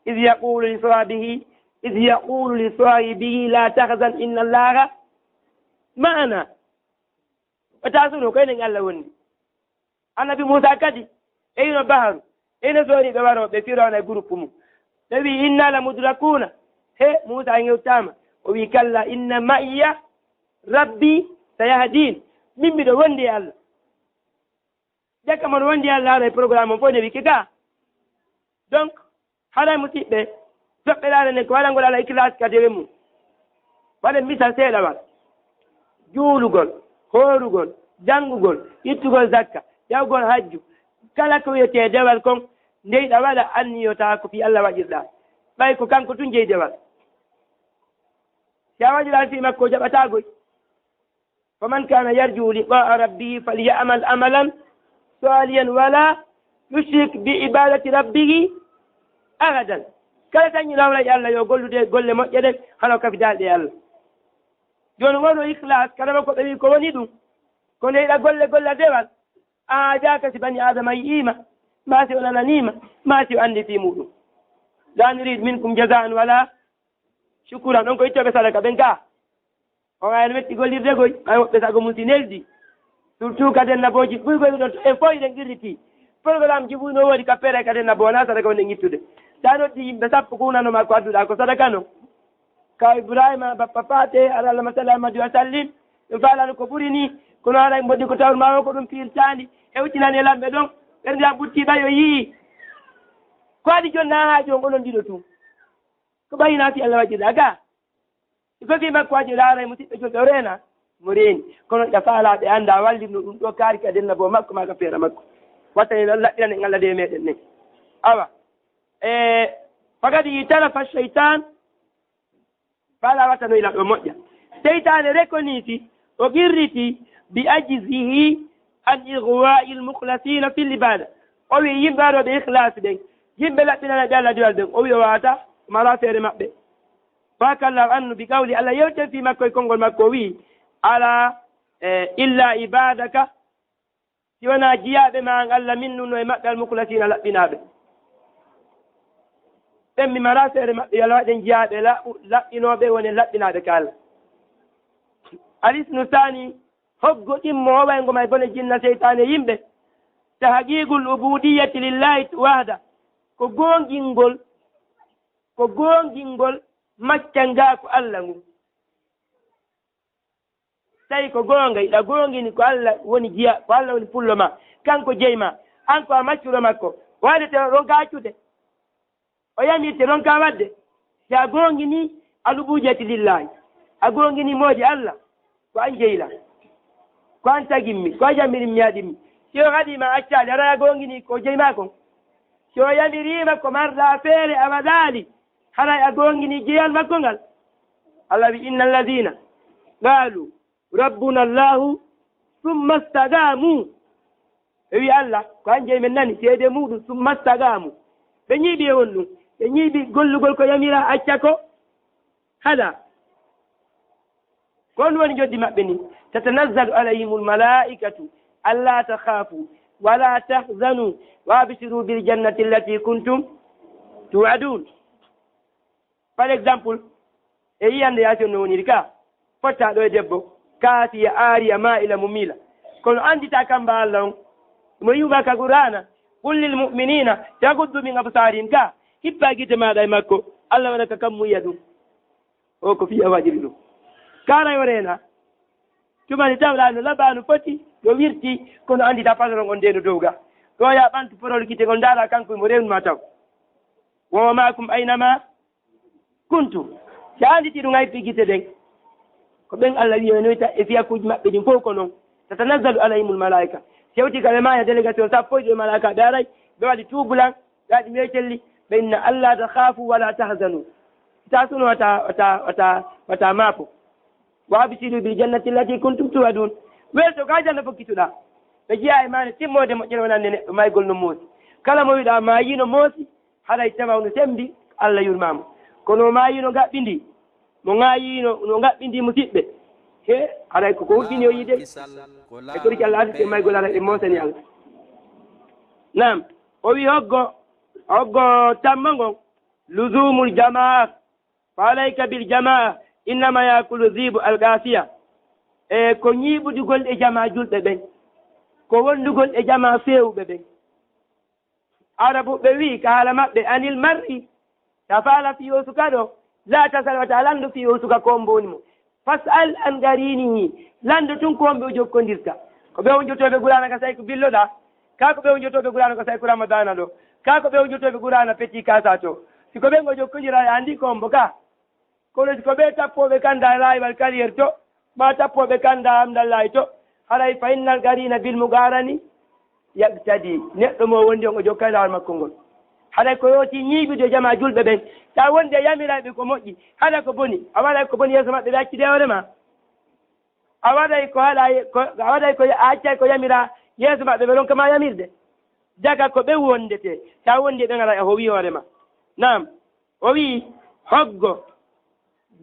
Iz yaqulu li sahibihi, iz yaqulu li sahibihi la tahzan inna Allaha ma'ana. O ta suno ko enen Allah wondi. Annabi Muusa kadi, e ino baharu, e ino soori ɓe warooɓe Firawna e groupe mum. Ɓe wi, "Inna la mudrakuna." He, Muusa ŋewtaama. O wi, "Kalla inna ma'iya rabbi sayahdin." Min miɗo wondi e Allah. Jaka mon wondi e Allah, haray programme on fof ne wiki ga. Donc, haray musidɓe, toɓɓe ɗaane nden ko waɗangol Allah ikhlas ka dewe mum. Waɗen misal seeɗawal. Juulugol, hoorugol, janngugol, ittugol zakka, yahugol hajju, kala ko wiyetee dewal kon, ndeyɗa waɗa anniyotaa ko fii Allah waɗirɗa. Ɓay ko kanko tun jeyi dewal. Si a waɗiraali fii makko, o jaɓataa goy. Faman kana yarju liqa'a rabbihi falyamal amalan salihan wala yushrik bi ibadati rabbihi ahadan. Kala tañi lawla e Allah yo gollude golle moƴƴe ɗen, hano kafidaali ɗe Allah. Jooni wano ikhlas, kala ko ɓe wi ko woni ɗum. Ko ndeyɗa golle golla dewal. A haajaaka si bani Adama yi'iima, maa si o nananiima, maa si o anndi fii muuɗum. La nurid minkum jazaan wala shukuran. On ko ittooɓe sadaka ɓen ka. On ayan wetti gollirde goy, ɓay woɓɓe sago mum si neldi. Surtout ka dennabooji ɓuygoy ɗon to en fof eɗen qirriti. Programme ji buy no woodi ka pere ka dennabo wonaa sadaka wonde ngittude. Sa noddi yimɓe sappo ko wunano ma ko adduɗa ko sadaka no. Ka Ibrahima bappa Paate, ala Allahumma salli ala Muhammad wa sallim. Ɓe faalano ko ɓuri ni, kono haray mboɗi ko tawr ma o ko ɗum pirtaandi. Hewtinani e lamɓe ɗon, ɓerndiram ɓutti ɓay o yii. Ko adi jonna haa jon onon ɗiɗo tun. Ko ɓay hinaa fii Allah waɗirɗa ga. Si ko fii makko waɗi laaray musiɓɓe julɓe o reena, mo reeni. Kono ɗa faalaa ɓe annda wallirno ɗum ɗo kaari ka dennabo makko maa ka feera makko. Watta en laɓɓiran en Allah de meɗen nen. Awa. E fakadi talafa shaytan, faalaa watta no ila ɗo moƴƴa. Seytaane rekoniti, o qirriti bi ajzihi an ighwa'il mukhlasina fil ibada. O wi yimɓe waɗooɓe ikhlas ɓen, yimɓe laɓɓinana ɓe Allah diwal ɓen, o wi o waata, o mara feere maɓɓe. Wa kallahu anhu bi qawli, Allah yewten fii makko e konngol makko, o wi'i, "Ala, eh, illa ibadaka," si wonaa jiyaaɓe ma an Allah, min nun no e maɓɓe, al-mukhlasiina, laɓɓinaaɓe. Ɓen mi mara feere maɓɓe, yo Allah waɗen jiyaaɓe laɓu-, laɓɓinooɓe, wonen laɓɓinaaɓe ka Allah. Al-isnu saani, hoggo ɗimmo o wayngo may bone jinna seytaane yimɓe. Tahqiqul ubudiyyati lillahi wahda, ko goongingol, ko goongingol maccangaaku Allah ngun. Tawi ko goonga, iɗa goongini ko Allah woni jiya, ko Allah woni pullo ma, kanko jeyi ma, an ko a maccuɗo makko, waɗete o ɗon ka accude. O yamirte ɗon ka waɗde. Si a goongini al-ubudiyyati lillahi, a goongini moodi Allah, ko an jeyla, ko an tagimmi, ko a jamirin mi haɗimmi. Si o haɗi ma accaali, haray a goongini ko jeyi ma kon. Si o yamiriima ko marɗa feere a waɗaali, haray a goongini jeyal makko ngal. Allah wi, "Inna alladhina qalu rabbuna Allahu thumma istaqamu." Ɓe wi Allah, ko an jeyi men nani, seede muuɗum, "thumma istaqamu." Ɓe ñiiɓi e honɗum? Ɓe ñiiɓi gollugol ko yamira, acca ko haɗa. Ko on woni joddi maɓɓe ni, "Tatanazzalu alayhimul malaa'ikatu alla takhafu wa la tahzanu wa abshiru bil jannati allati kuntum tu'adun." Par exemple, e yiyande yaasi on no woniri ka, fotta ɗo e debbo, kaasiya, aariya, maa'ila, mumiila. Kono anndita kamba Allah on, mo yuɓa ka Qur'aana, "Qul lil mu'minina yaghuddu min absarihim" ka, hippa gite maaɗa e makko, Allah waɗa ka kammu yiya ɗum. O ko fii a waɗiri ɗum. Kaara yo reena. Tuma ni tawɗaa no labaa no foti, no wirti, kono anndita patron on nde no dow ga. Ɗo ya ɓantu porol gite ngol ndaara kanko mo rewnu ma taw. Wa huwa ma'akum aynama kuntum. Si a annditi ɗum hay fii gite ɗen. Ko ɓen Allah wi'oynoyta e fiyakuuji maɓɓe ɗin fof ko non. Tatanazzalu alayhimul malaa'ika. Sewti ka ɓe maaya délégation sappo e ɗiɗo malaa'ika ɓe aray, ɓe waɗi tuubulan, ɓe waɗi meecelli, ɓe inna alla takhafu wala tahzanu. Ta suno wata, wata, wata, wata maafo. Wa abshiru bil jannati allati kuntum tu'adun. Welto ka janna fokkituɗaa. Ɓe jiya e maane timmoode moƴƴere wonande neɗɗo maygol no moosi. Kala mo wiɗaa maayiino moosi, haray tawa no sembi, Allah yurmaama. Kono o maayiino ngaɓɓindi, mo ŋaayiino no ngaɓɓindi musiɓɓe. He, haray ko ko huɓɓini o yiide. E toriki Allah arti e maygol, haray ɓe moosani Allah. Naam, o wi hoggo, hoggo tammo ngon, luzumul jamaa, fa alayka bil jamaa, innama yakulu zibu al gafiya. E ko ñiiɓudugol e jamaa julɓe ɓen, ko wondugol e jamaa feewuɓe ɓen. Arabuɓe wi'i ka haala maɓɓe, anil mar'i tafaala fi usuka ɗo, la tasal wata landu fi usuka ko mboni mo. Fas'al an qarinihi, landu tun ko ɓe o jokkondirta. Ko ɓe o jotooɓe Qur'aana ka say ko billoɗa, ka ko ɓe o jotooɓe Qur'aana ko say ko Ramadana ɗo, ka ko ɓe o jotooɓe Qur'aana petit kasa to. Si ko ɓen o jokkondira e andi ko mbo ka. Kono si ko ɓe tappooɓe kanda laawol kaliyer to, maa tappooɓe kanda amdallaahi to, haray fa innal qarina bil muqarani yaqtadi. Neɗɗo mo wondi on o jokkay laawol makko ngol. Haray ko yooti ñiiɓude jamaa julɓe ɓen. Taa wondi e yamirayɓe ko moƴƴi, hara ko boni, a waɗay ko boni yeeso maɓɓe ɓe accide hoore ma. A waɗay ko haɗa, ko, a waɗay ko a accay ko yamira yeeso maɓɓe ɓe ronka ma yamirde. Daga ko ɓe wondete, taa wondi e ɓen haray a howi hoore ma. Naam. O wi'i, hoggo,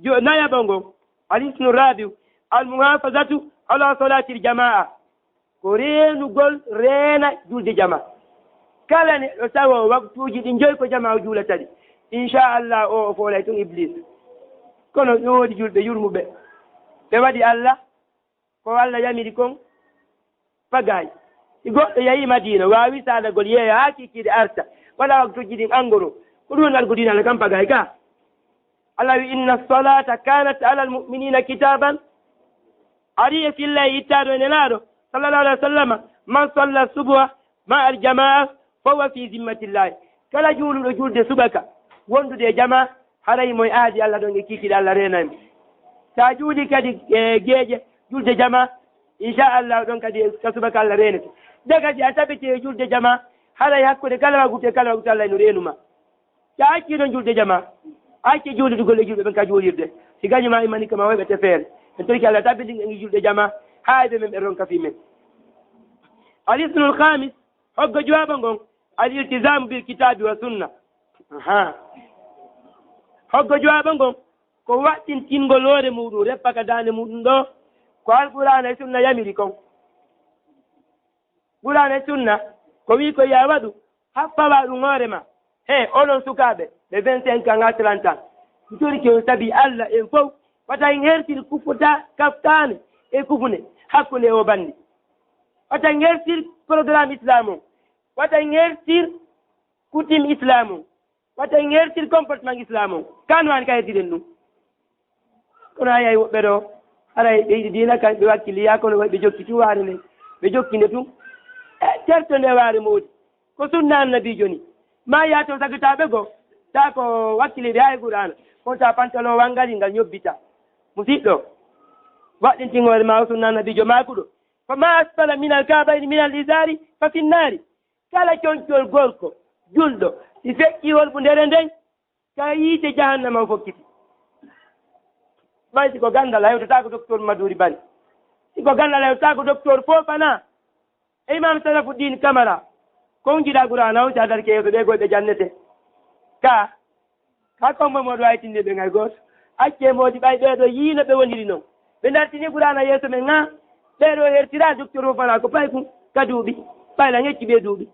jo-, nayaɓo ngo, al isnu rabiu, al muhafazatu ala salatil jamaa, ko reenugol, reena julde jamaa. Kala neɗɗo tawo waktuuji ɗi joy ko jamaa o juulata ɗi, inchallah, o, o foolay tun Iblis. Kono no woodi julɓe yurmuɓe, ɓe waɗi Allah, ko Allah yamiri kon, pagaay. Si goɗɗo yahii Madiina, waawi saadagol yeeya haa kiikiiɗe arta, waɗa waktuuji ɗin angoro, ko ɗum woni argu diina Allah kan pagaay ka. Allah wi, inna salata kanat alal mu'minina kitaban. Ari e filla e ittaɗo e Nelaaɗo, sallallahu alaihi wa sallama, man salla subuha ma al jamaa, fa huwa fi zimmatillahi. Kala juuluɗo julde subaka, wondude e jamaa, haray mo e aadi Allah ɗon e kiikiiɗe Allah reenay mo. Sa juuli kadi e geeƴe, julde jamaa, inchallah ɗon kadi ka subaka Allah reenete. Nde kadi a tabiti e julde jamaa, haray hakkunde kala waktu e kala waktu Allah eno reenu ma. Sa acci ɗon julde jamaa, a acci juulidugol e julɓe ɓen ka juulirde. Si gaño ma immani kama wayɓe tefeere. En torki Allah tabitin en julde jamaa, haa e ɓe men ɓe ronka fii men. Al isnul khamis, hoggo juwaaba ngon, al iltizamu bil kitaabi wa sunna. Aha. Hoggo juwaaba ngon, ko waɗɗintingol hoore muɗum, reppa ka daande muɗum ɗo, ko Alqur'aana e Sunna yamiri kon. Qur'aana e Sunna, ko wi'i ko yaa waɗu, haa fawa ɗum hoore ma. He, onon sukaaɓe, ɓe vingt-cinq ans haa trente ans, mi torike on sabi Allah en fow, wata en hertir kufuta kaftaane e kufune hakkunde o banndi. Wata en hertir programme Islam on. Wata en hertir coutume Islam on. Wata en hertir comportement Islam on. Ka no haani ka hertiren ɗum. Kono a yiyay woɓɓe ɗo, haray ɓe yiɗi diina kan, ɓe wakkiliyaa, kono ɓe jokki tun waare nden. Ɓe jokki nde tun. E, terto nde waare moodi. Ko sunna Annabiijo ni. Ma yaa to sagitaaɓe goo, taa ko wakkiliiɓe haa e Qur'aana. Kono taa pantalon wanngal ngal ñobbita. Musiɗɗo, waɗɗintin hoore ma o sunna Annabiijo maakuɗo. Fa ma asfala minal ka'bayni minal izaari fa finnaari. Kala concol gorko julɗo, si feƴƴii holɓundere nden, ka yiite jahannama o fokkiti. Ɓay si ko ganndal, a hewtataa ko docteur Maduri Bari. Si ko ganndal, a hewtataa ko docteur Fofana. E Imam Sarafuddin Kamara, ko on jiɗaa Qur'aana on, si a darike yeeso ɓe goy ɓe jannete. Ka, Kaa ko mo moɗo waytinde ɓe ngay gooto. Accee moodi ɓay ɓee ɗoo yiino ɓe woniri non. Ɓe dartini Qur'aana yeeso men ŋaa. Ɓee ɗoo hertiraa docteur o falaa ko paykun ka duuɓi. Ɓay lan hecci ɓee duuɓi.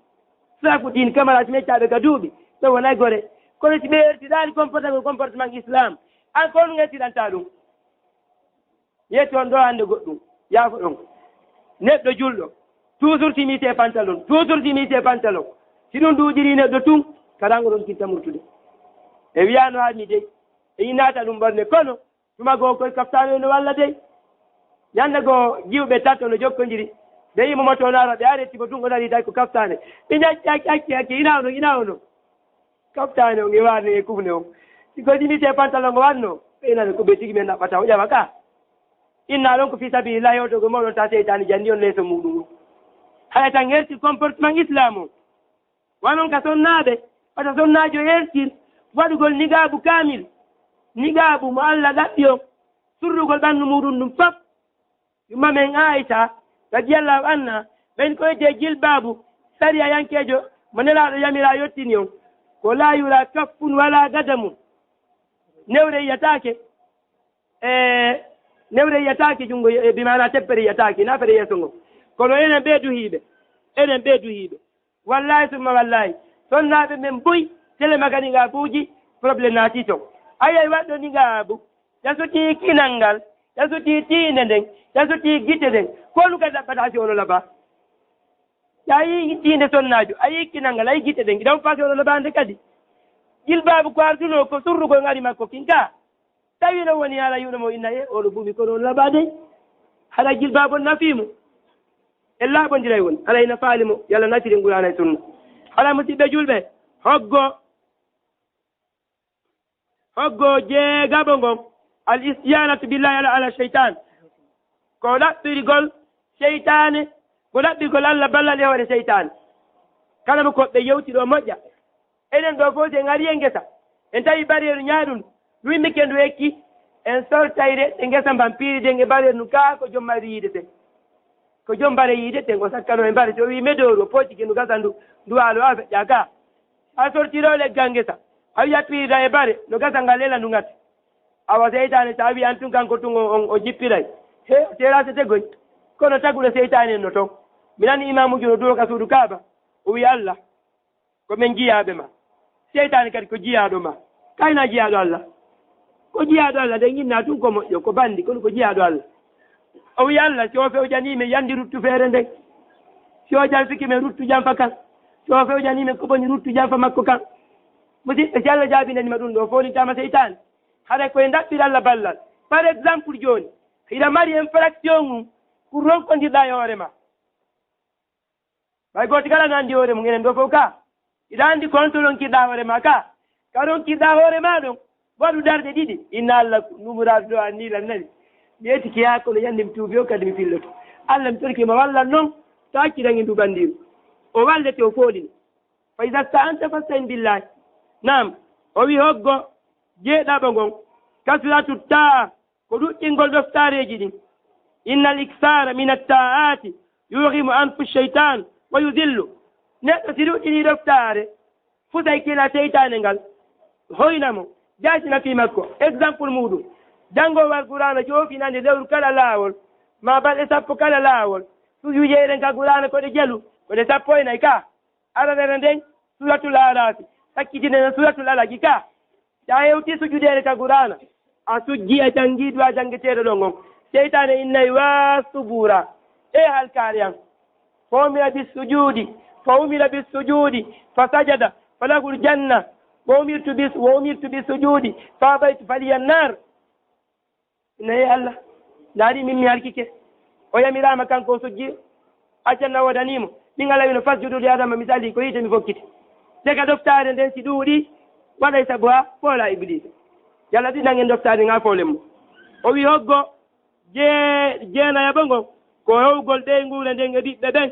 Sarafuddin Kamara si meccaa ɓe ka duuɓi. Ɓe wonay gore. Kono si ɓe hertiraali comportement, comportement Islam. An ko on hertirantaa ɗum. Yetti on ɗoo hannde goɗɗum, yaafo ɗon. Neɗɗo julɗo, toujours simise e pantalon, toujours simise e pantalon. Si ɗum ɗuuɗiri neɗɗo tun, karaango ɗon tinta murtude. E wiyaano haa mi dey, e inaata ɗum ɓorne, kono tuma goo koye kaftaano no walla dey. Ñannde goo jiwɓe tato no jokkondiri, ɓe yimo moto naara, ɓe areti mo tun o dari tawi ko kaftaane. Ɓe ñacci acci acci acci, ina ono, ina ono. Kaftaane on e warne e kufne on. Si ko simise e pantalon o warno, ɓe inani ko ɓe tigi men ɗaɓɓata o ƴawa ka. Inna ɗon ko fi sabilillahi, o to ko mawɗon ta seytaani janni on leeso muɗum. Haya tan herti comportement Islam o. Wanon ka sonnaaɓe, wata sonnaajo hertir waɗugol niqaabu kaamil. Niqaabu mo Allah ɗaɓɓi on, surrugol ɓandu muɗum ɗum fof. Yumma men Aisha, radiyallahu anha, ɓen ko wi'etee jilbaabu, sariyayankeejo mo Nelaaɗo yamira yottini on, ko laa yura kaffun wala gadamun. Newre yiyataake, e Newre yiyataake junngo, e bi maanaa teppere yiyataake, naafere yeeso ngo. Kono enen ɓee duhiiɓe, enen ɓee duhiiɓe. Wallaahi summa wallaahi, sonnaaɓe men buy, tele makani ngaabuuji, problème naati toon. A yiyay waɗɗo ni ngaabu, ƴasuti kinal ngal, ƴasuti tiinde nden, ƴasuti gite ɗen. Ko honɗum kadi ɗaɓɓata si ono labaa? Si a yii tiinde sonnaajo, a yii kinal ngal, a yii gite ɗen, iɗan fasi ono labaande kadi. Jilbaabu ko artunoo ko surrugol ngari makko kin ka. Tawi no woni haala yuɗo mo inna e, oɗo buumi kono on labaade. Haɗa jilbaabu on nafii mo. E laaɓondiray woni. Haɗa ina faali mo. Yalla nafiri Qur'aana e sunna. Haɗa musiɓɓe julɓe. Hoggo. Hoggo jeegaɓo ngon. Al isti'anatu billahi ala, ala shaytan. Ko ɗaɓɓirgol seytaane. Ko ɗaɓɓirgol Allah ballal e hoore seytaane. Kala mo ko ɓe yewti ɗo moƴƴa. Enen ɗo fof, si en arii e ngesa, en tawi bareeru ñaaɗundu, ndu immike ndu ekki, en sortay reɗɗe ngesa mban, piiri den e bareeru ndun, kaa ko jom mari yiide ten. Ko jom bare yiide ten, o sakkano e bare, si o wii medooru, o pooƴike ndu gasa ndu, ndu waalo, a feƴƴa ka. A sortiro leggal ngesa, a wiya piirda e bare, no gasa ngal lela ndu ngati. Awa seytaane, so a wii an tun kanko tun o, on, o jippiray. He, o teera sete goy. Kono taguɗo seytaane en no toon. Mi nani imaamujo no duwo ka suudu Kaaba, o wii Allah, ko men jiyaaɓe ma. Seytaane kadi ko jiyaaɗo ma. Kayna jiyaaɗo Allah. Ko jiyaaɗo Allah, nden inna tun ko moƴƴo, ko banndi, kono ko jiyaaɗo Allah. O wi'i Allah, si o fewjanii men yandi ruttu feere nden. Si o janfike men ruttu janfa kan. Si o fewjanii men ko boni ruttu janfa makko kan. Musiɗɓe, si Allah jaabinani ma ɗum ɗo, foolintaama seytaane. Haɗa koye ndaɓɓir Allah ballal. Par exemple, jooni, hiɗa mari infraction mum, ko ronkondirɗaa e hoore ma. Ɓay gooto kala no anndi hoore mum, enen ɗo fof ka. Hiɗa anndi ko honto ronkirɗaa hoore ma ka. Ka ronkirɗaa hoore ma ɗon, waɗu darɗe ɗiɗi. Inna Allah numoraaɗo ɗo anni lan nani. Mi etike haa kono yande mi tuubi o kadi mi filloto. Allah mi torike ma wallan non, to acciran e ndu bandiru. O wallete o foolina. Fa iza sta'anta fasta'in billahi. Naam, o wi hoggo jeeɗaɓo ngon. Kasratu ta'a. Ko ɗuɗɗingol ɗoftaareeji ɗin. Innal iksaara min attaa'aati yuuhimu anfu sheytaan wa yudillu. Neɗɗo si ɗuɗɗinii ɗoftaare, fusay kila seytaane ngal, hoyna mo, jaasina fii makko. Exemple muuɗum, janngoowo Alqur'aana joofinande lewru kala laawol, maa balɗe sappo kala laawol, sujuudeeɗen ka Qur'aana ko ɗe jalu, ko ɗe sappo e nayi ka. Aranere nden, Suuratul Aaraafi, sakkitinen Suuratul Alaqi ka. Si a hewtii sujudeere ka Qur'aana, a sujjii a janngii du'aa janngeteeɗo ɗon on. Seytaane innay waa subuura. E halkaare an. Fa umira bis sujuudi, fa umira bis sujuudi, fa sajada, fa lahul janna. Wa umirtu bis, wa umirtu bis sujuudi, fa abaytu, fa liya naar. Inna, hee Allah, ndaari min mi halkike. O yamiraama kanko o sujji, aljanna woodanii mo. Min Allah wino fasjudu li Aadama, mi salii ko yiite mi fokkiti. Daga ɗoftaare nden si ɗuuɗi, waɗay sabu haa foola Ibliisa. Yalla ɗiɗan en ɗoftaare nden haa foolen mo. O wi hoggo jee-, jeenayaɓo ngo, ko hewgol ɓeynguure nden e ɓiɓɓe ɓen.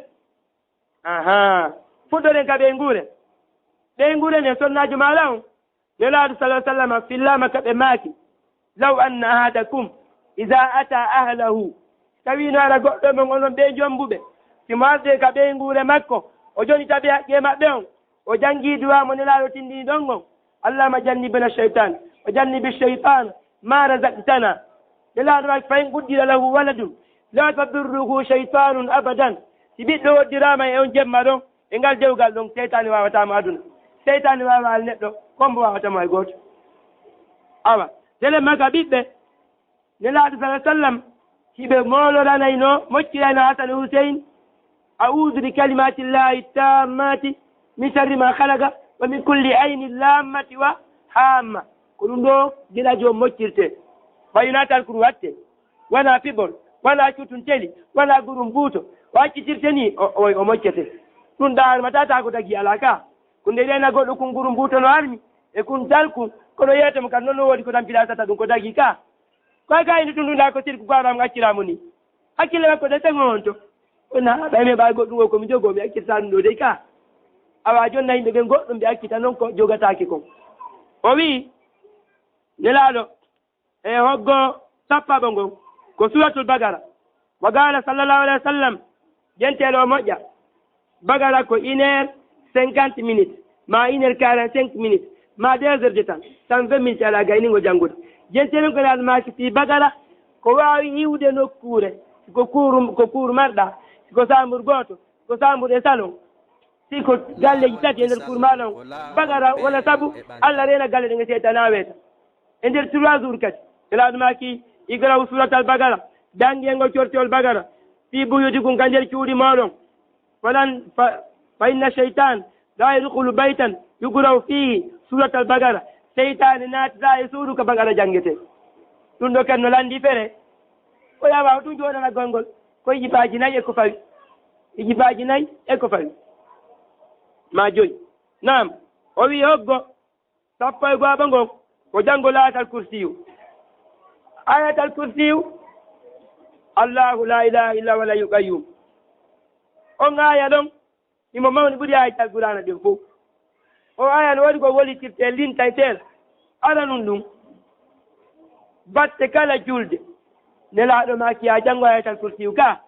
Ahaa. Fuɗɗoɗen ka ɓeynguure. Ɓeynguure nden sonnaajo maala on. Nelaaɗo sallallaahu alayhi wa sallam fillaama ka ɓe maaki, "Law anna ahadakum iza ata ahlahu." Tawi no ara goɗɗo mon onon ɓee jombuɓe, si mo arde ka ɓeynguure makko, o jonita ɓe haqqee maɓɓe on, o janngii duwaa mo Nelaaɗo tinndini ɗon on. "Allahumma jannibna shaytan, wa jannibi shaytan ma razaqtana." Nelaaɗo maaki, "Fa in quddira lahu waladun, la tadurruhu shaytanun abadan." Si ɓiɗɗo hoddiraama e on jemma ɗon, e ngal dewgal ɗon, seytaane waawataa mo aduna. Seytaane waawaali neɗɗo, ko mbo waawata mo hay gooto. Awa, tele maka ɓiɓɓe, Nelaaɗo sallallaahu alayhi wa sallam, hiɓe mooloranayno, moccirayno Hasan e Huseyn, "A'uudu bi kalimatillahi tammati min sharri ma khalaqa wa min kulli aynin lammati wa hamma." Ko ɗum ɗo gila joom moccirte. Ɓay natal kuru watte. Wona piɓol, wona cutunteli, wona gurum buuto. O accitirte ni, o, o, o moccete. Ɗum ɗa armata ta ko dagi alaa ka. Ko nde rena goɗɗo kun gurum buuto no armi, e kun talku, kono yeete mo kan noon no woodi ko tampiɗa sata ɗum ko dagi ka. Koy ka indi ɗum ɗum ɗa ko sirku ko aram accira mo ni. Hakkille makko de sen on to. Wona ɓay mi ɓay goɗɗum o ko mi jogoo mi accirta ɗum ɗo dey ka. Awa jonna yimɓe ɓen goɗɗum ɓe accita noon ko jogataake kon. O wi, Nelaaɗo, e hoggo sappaɓo ngon, ko Suuratul Bagara. Wa qaala sallallaahu alayhi wa sallam, jenteeɗo o moƴƴa. Bagara ko une heure cinquante minutes, ma une heure quarante-cinq minutes, ma deux heures de temps, cent vingt minutes alaa gayningo janngude. Jenteeɗo ko Nelaaɗo maaki fii Bagara, Ko waawi iwde nokkuure, si ko kuuru, ko kuuru marɗa, si ko saambur gooto, si ko saambur e salon, si ko galleeji tati e nder kuuru maa ɗon, bagara wona sabu Allah reena galle ɗen e seytaane weeta. E nder trois jours kadi, Nelaaɗo maaki, "Iqra'u suuratal Baqara, janngee ngol cortewol Baqara, fii buyuutikum, ka nder cuuɗi mooɗon." Falan fa, fa inna shaytan la yadkhulu baytan yuqra'u fihi suratal Baqara. Seytaane naatataa e suudu ka Baqara janngetee. Ɗum ɗo kadi no lanndii fere. Ko yawaa ɗum jooɗanagol ngol. Ko hijibaaji nayi e ko fawi. Hijibaaji nayi e ko fawi. Maa joyi. Naam. O wi'i hoggo sappo e go'aɓo ngon ko janngol Ayatal Kursiyu. Ayatal Kursiyu, Allahu la ilaha illa huwa al-hayyul qayyum. On aaya ɗon, himo mawni ɓuri aayeeji Alqur'aana ɗin fow. O aaya no waɗi ko wolitirtee, lintaytee. Aranun ɗum, batte kala julde, Nelaaɗo maaki, "Yaa janngo Ayatal Kursiyu ka."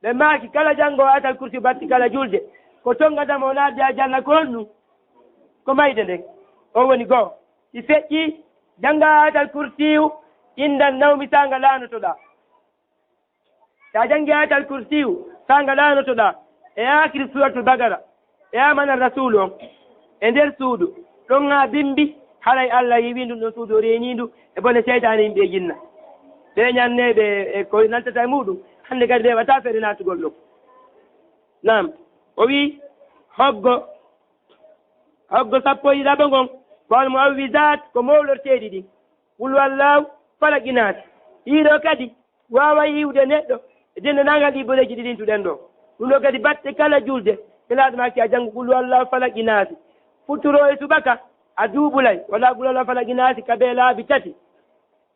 Ɓe maaki, "Kala janngo Ayatal Kursiyu batte kala julde, ko tonngata mo naatde aljanna ko honɗum?" Ko mayde nden. O woni goo. Si feƴƴi, jannga Ayatal Kursiyu, inda nawmi, saanga laanotoɗaa. Sa janngi Ayatal Kursiyu, saanga laanotoɗaa, e aakhiri Suuratul Baqara, e Aamana Rasuulu on, e nder suudu, ɗon haa bimbi, haray Allah yi'ii ndun ɗon suudu, o reenii ndu e bone seytaane, yimɓe e jinna. Ɓe ñanneeɓe e ko nantata e muuɗum, hannde kadi ɓe heɓataa feere naatugol ɗon. Naam, o wi'i, hoggo, hoggo sappo e ɗiɗaɓo ngon, ko al mu'awwizaat, ko mowlorteeɗi ɗin. Qul huwallaahu, Falaqi, Naasi. Ɗii ɗoo kadi waaway iwde neɗɗo e denndaangal ɗii boɗeeji ɗi lintuɗen ɗoo. Ɗum ɗoo kadi batte kala julde, Nelaaɗo maaki a janngu Qul huwallaahu, Falaqi, Naasi. Futuro e subaka a duubulay, walla Qul huwallaahu, Falaqi, Naasi ka bee laabi tati.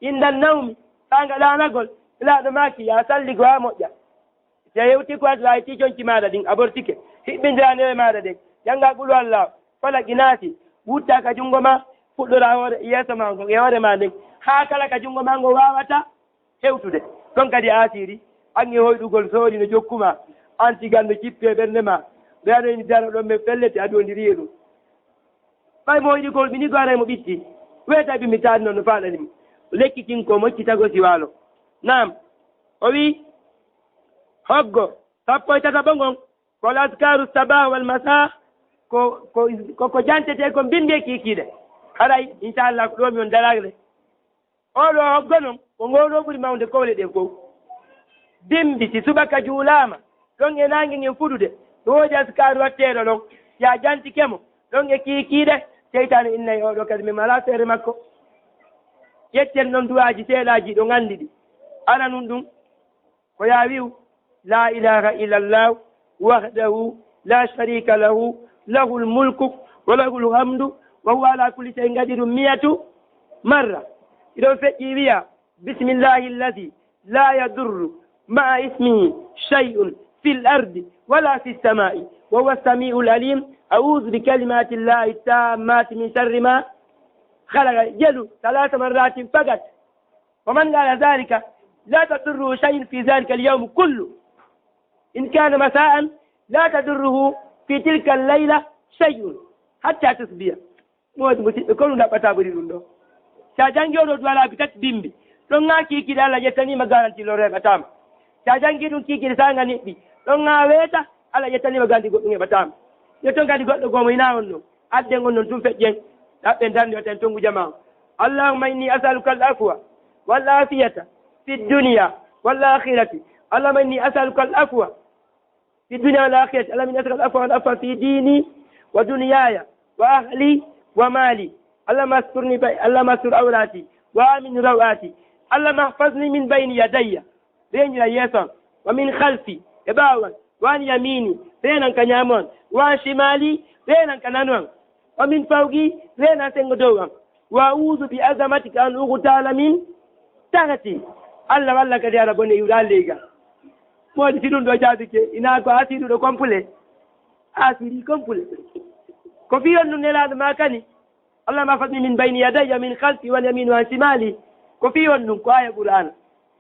Inda nawmi, saanga laanagol, Nelaaɗo maaki yaa salligo haa moƴƴa. Si a hewtii ko adla e tii conci maaɗa ɗin, a ɓortike, hiɓɓindiraa newe maaɗa ɗen, janngaa Qul huwallaahu, Falaqi, Naasi, wuttaa ka junngo maa, fuɗɗoraa hoore, yeeso maa ngon e hoore maa nden, haa kala ka junngo maa ngon waawata hewtude. Ɗon kadi a asirii, an e hoyɗugol soori no jokku maa, an tigal no cippi e ɓernde maa, ɓe ano eni daro ɗon men fellete, aɗu wondiri e ɗum. Ɓay mo hoyɗi ko hulɓini ko aray mo ɓitti, weeta ɓimmi taani noon no faalani mo. Lekki kin ko mocci tago si waalo. Naam, o wi'i, hoggo sappo e tataɓo ngon, ko al azkaru sabah wal masa, ko, ko, ko, ko jantetee ko mbimbi e kiikiiɗe. Haray, inchallah, ko ɗoo mi on daragle. Oo ɗoo hoggo non, ko ngoo ɗoo ɓuri mawnde kowle ɗen fow. Bimbi, si subaka juulaama, ɗon e naange ngen fuɗude, no woodi azkaaru watteeɗo ɗon. Si a jantike mo, ɗon e kiikiiɗe, seytaane innay oo ɗoo kadi, min alaa feere makko. Ƴetten ɗon du'aaji seeɗaaji, ɗon anndi ɗi. Aranun ɗum, ko yaa wi'u, "La ilaha illallah, wahdahu, la sharika lahu, lahul mulku, wa lahul hamdu, wa huwa ala kulli shay'in qadirun" miyatu marra. Iɗon feƴƴi wi'a, "Bismillahi allazi la yadurru ma'a ismihi shay'un fil ardi wala fis sama'i, wa huwa sami'ul alim. A'udhu bi kalimati llahi tammati min sharri ma khalaqa." Jelu, salasa marratin fakat. Wa man qala dhalika la tadurruhu shay'un fi dhalika al-yawm kullu. In kana masa'an la tadurruhu fi tilka al-layla shay'un hatta tusbiha. Moodi musiɓɓe, ko ɗum ɗaɓɓata ɓuri ɗum ɗo. Si a janngi oo ɗoo du'a laabi tati bimbi, ɗon haa kiikiiɗe Allah ƴettaniima garanti loro heɓataa ma. Si a janngi ɗum kiikiiɗe saanga niɓɓi, ɗon haa weeta Allah ƴettaniima garanti goɗɗum heɓataa ma. Ƴetton kadi goɗɗo goomo hinaa on non. Adden on non tun feƴƴen. Ɗaɓɓen darnde wata en tongu jamaa on. Allahumma inni as'aluka al-afwa wal afiyata fi dunya wal akhirati. Allahumma inni as'aluka al-afwa في الدنيا والآخرة. اللهم إني أسألك العفو والعافية في ديني ودنياي وأهلي ومالي. اللهم استرني ب-، اللهم استر عوراتي وآمن روعاتي. اللهم احفظني من بين يدي، reenira yeeso am, ومن خلفي، e ɓaawo am, وعن يميني، reenan ka ñaamo am, وعن شمالي، reenan ka nano am. ومن فوقي، reenan senngo dow am. وأعوذ بعظمتك أن أغتال من تحتي. Allah walla kadi hara bone iwɗa leyga. Moodi si ɗum ɗo jaabike, ina ko asiiruɗo complet. Asiiri complet. Ko fii on ɗum Nelaaɗo maakani. اللهم احفظني من بين يدي ومن خلفي وعن يميني وعن شمالي. Ko fii on ɗum, ko aaya Qur'aana.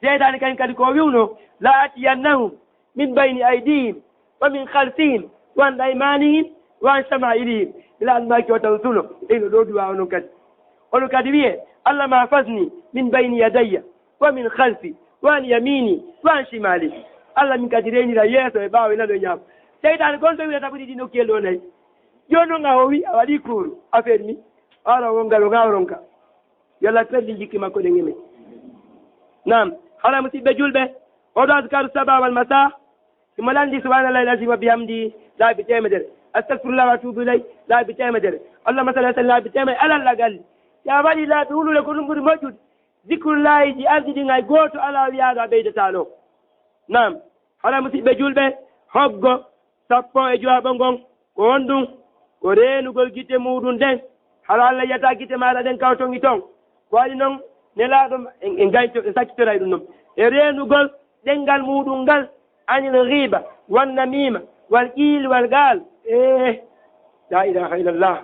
Seytaane kañum kadi ko o wi'unoo, لآتينهم من بين أيديهم ومن خلفهم وعن أيمانهم وعن شمائلهم. Ila almaaki o tan suno. Eyno ɗo duwaa onon kadi. Onon kadi wiyee, اللهم احفظني من بين يدي ومن خلفي وعن يميني وعن شمالي. Allah min kadi reenira yeeso e ɓaawo e nano e ñaamo. Seytaane kon to wi'ata ɓuri ɗi nokkuyel ɗo nayi. Jooni noon a howi a waɗi kuuru a fermi. Ara wongal o gaa ronka. Yo Allah perdi jikki makko ɗen e men. Naam. Hara musiɓɓe julɓe, oɗo azkaru saba wal masa, himo lanndi subhanallahi alazim wa bihamdi laabi teemedere, astagfirullah wa atubu ilay laabi teemedere, allahumma salli wa sallim laabi teemedere alal aqalli. Si a waɗi laabi hulule ko ɗum ɓuri moƴƴude. Zikrullahi ji ardi ɗin hay gooto alaa wiyaaɗo a ɓeydataano. Naam. Hara musiɓɓe julɓe, hoggo sappo e jowaɓo ngon ko honɗum? Ko reenugol gite muuɗum ɗen. Hara Allah yiyata gite maaɗa ɗen kaw toŋi toŋ. Ko waɗi noon nelaaɗo en, en gayto en sakkitoray ɗum noon e reenugol ɗenngal muuɗum ngal, anil ghiba wan namima wal qiil wal qaal. Eh, la ilaha illallah,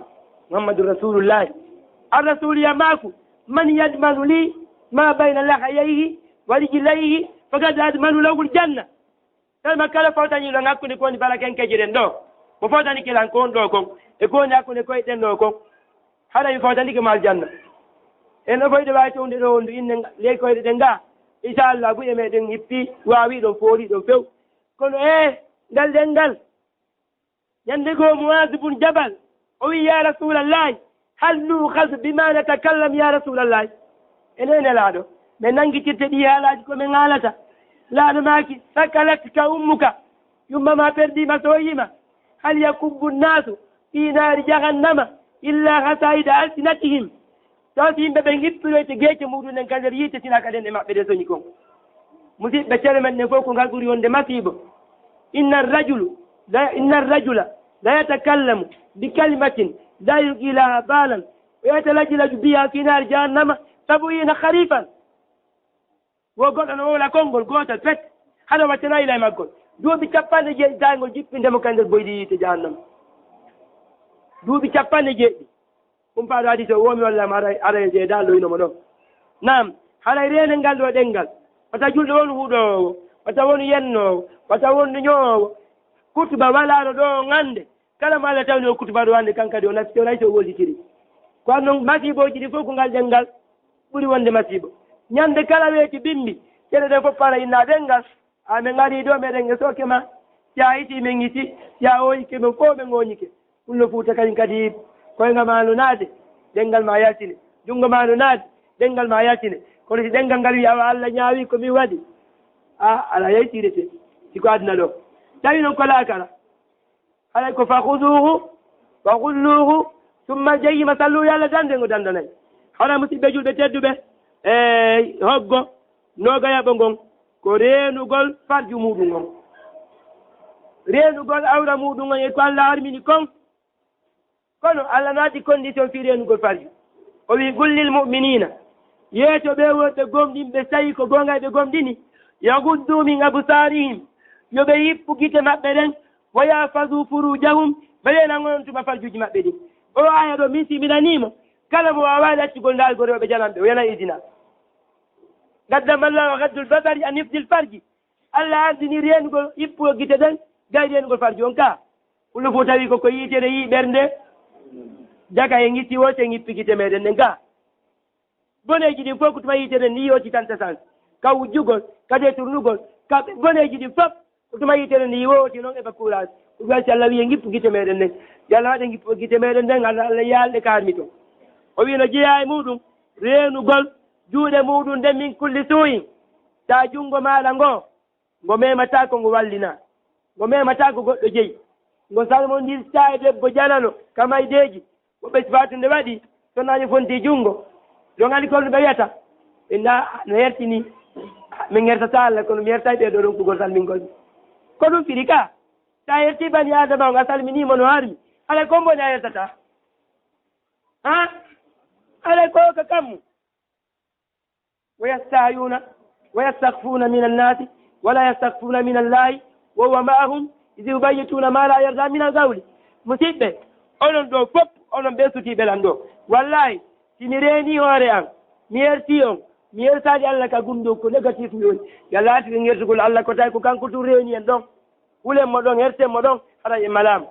Muhammadur Rasulullah. Ar-Rasul yamaaku, man yadmanu li ma bayna lahayayhi wa rijlayhi, faqad admanu lahul janna. Tawima kala fawtaniiɗo hakkunde ko woni barakenkeje ɗen ɗo, mo fawtanike lan ko on ɗo kon e ko woni hakkunde koyɗe ɗen ɗo kon, hara mi fawtanike mo aljanna. En ɗo foyde waawi towde ɗo wondu inne ley koyɗe ɗen ga, inchallah buye meɗen hippi, waawi ɗon foori ɗon few. Kono e ngal ɗen ngal, ñande goo Muaz bun Jabal o wi, ya Rasulallahi, hal nu'khadhu bima natakallam ya Rasulallahi? Ene nelaaɗo, min nanngitirte ɗi haalaaji ko min haalata? Laaɗo maaki, sakalatka ummuka, yumma ma perdiima, sooyiima. Hal yakubbu nnaasu fi naari jahannama illa hasaida alsinatihim. Taw si yimɓe ɓen hippiroyte geece muuɗum ɗen ka nder yiite, sinaa ka ɗen e maɓɓe ɗe soñi kon. Musiɓɓe, cere men ɗen fof ko ngal ɓuri wonde masiibo. Inna rajulu la, inna rajula la yatakallamu bi kalimatin la yulqi laha balan wa yatalajlaju biha fi naari jahannama sabuina kharifan. Wo goɗɗo no wowla konngol gootal pet, hano wattana ila e maggol duuɓi capanɗe jeeɗi, tawi ngol jippinde mo ka nder boyli yiite jahannama. Duuɓi capanɗe jeeɗi. Kumpaaɗo hadis o woomi walla ma aray, aray seeda loyno mo ɗon. Naam, haray reenel ngal ɗo ɗenngal. Wata julɗo wonu huɗoowo, wata wonu yennoowo, wata wonu ñoowo. Kutuba walaa ɗo ɗo on annde. Kala mo Allah tawni o kutuba ɗo hannde, kan kadi o nasti, o nayti, o wolditiri. Ko an non masiibooji ɗi fof ko ngal ɗenngal ɓuri wonde masiibo. Ñande kala weeti bimbi, cere ɗen fof para inna ɗenngal. A men ngarii ɗo, meɗen e sooke ma. Si a hiiti, men hiiti. Si a ooñike, men fof men ooñike. Pullo Fuuta kañum kadi, koynga ma no naade, ɗenngal ma yaltine. Junngo ma no naade, ɗenngal ma yaltine. Kono si ɗenngal ngal wi'i, awa Allah ñaawi ko min waɗi, a, alaa yaltirete. Si ko aduna ɗo. Tawi noon ko laakara. Haray ko, "Fakhuzuhu, faghulluhu, thumma al-jahima sallu", yo Allah dande ngo dandanay. Hara musiɓɓe julɓe tedduɓe, e hoggo noogayaɓo ngon, ko reenugol farju muuɗum ngon. Reenugol awra muuɗum ngon e ko Allah harmini kon. Kono Allah no addi condition fii reenugol farju. O wi'i, "Qul lil mu'minina", yeeto ɓe wonɓe gomɗinɓe, so tawi ko goonga ɓe gomɗini, "yaghuddu min absarihim", yo ɓe yippu gite maɓɓe ɗen, "wa yahfazu furujahum", ɓe reenan on tuma farjuuji maɓɓe ɗin. O aaya ɗo, min si mi nanii mo, kala mo waawaali accugol ndaalgol rewɓe jananɓe, o yana idina. Qaddama Allahu ghaddul basari an hifdil farji. Allah ardini reenugol, yippugo gite ɗen, gay reenugol farju on ka. Pullo fof tawi ko ko yitere yi'i ɓernde, jaka e ngisi woote ngippi gite meɗen ɗen ka. Boneeji ɗin fof ko tuma yitere ni yooti tanta sans. Ka wujjugol, ka deturnugol, ka boneeji ɗin fof ko tuma yitere ni wooti noon e bakkuuraas. Ko ɗum si Allah wi'i ngippu gite meɗen ɗen. Yo Allah waɗe ngippu gite meɗen ɗen, Allah, Allah yaalɗe ka harmi ton. O wi'i no jeyaa e muuɗum, reenugol juuɗe muuɗum ɗen min kulli suu'in. Taa junngo maaɗa ngo, ngo memataako, ngo wallina. Ngo memataako goɗɗo jeyi. Ngo salmondirtaa e debbo janano ka maydeeji. Woɓɓe si fatunde waɗi, so naajo fonti junngo, ɗon anndi ko ɗum ɓe wiyata. Ɓe nda no hertini, min hertata Allah, kono mi hertay ɓe ɗo ɗon kugol salmingol. Ko ɗum firi ka. Sa herti bani Adama on, a salmini mo no harmi. Alay ko mboni a hertata. Ha? Alay ko ka kammu. ويستحيون ويستخفون من الناس ولا يستخفون من الله وهو معهم إذ يبيتون ما لا يرضى من القول. Musiɓɓe, onon ɗo fof, onon ɓe sutiiɓe lan ɗo. Wallahi, si mi reeni hoore an, mi herti on, mi hertaali Allah ka gunndoo ko négatif mi woni. Yo laati ko ngertugol Allah ko tawi ko kanko tun reeni en ɗon. Hulen mo ɗon, herten mo ɗon, haray en malaama.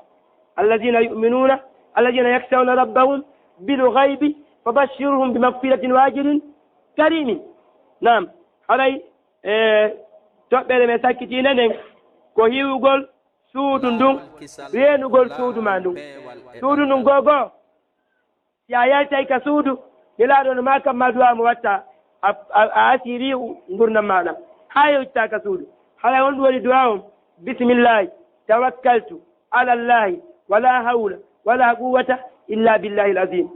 الذين يؤمنون، الذين يخشون ربهم بالغيب فبشرهم بمغفرة وأجر كريم. Naam, Haray e toɓɓere men sakkitiinde nden ko hiwugol suudu ndun, reenugol suudu maa ndun. Suudu ndun goo goo, si a yaltay ka suudu, Nelaaɗo no maaka ma duwaa mo watta, a, a, a asiri ngurndan maaɗa. Haa yewtitaa ka suudu. Haray honɗun woni duwaa on? Bismillahi tawakkaltu ala Allahi wala hawla wala quwwata illa billahi al-azim.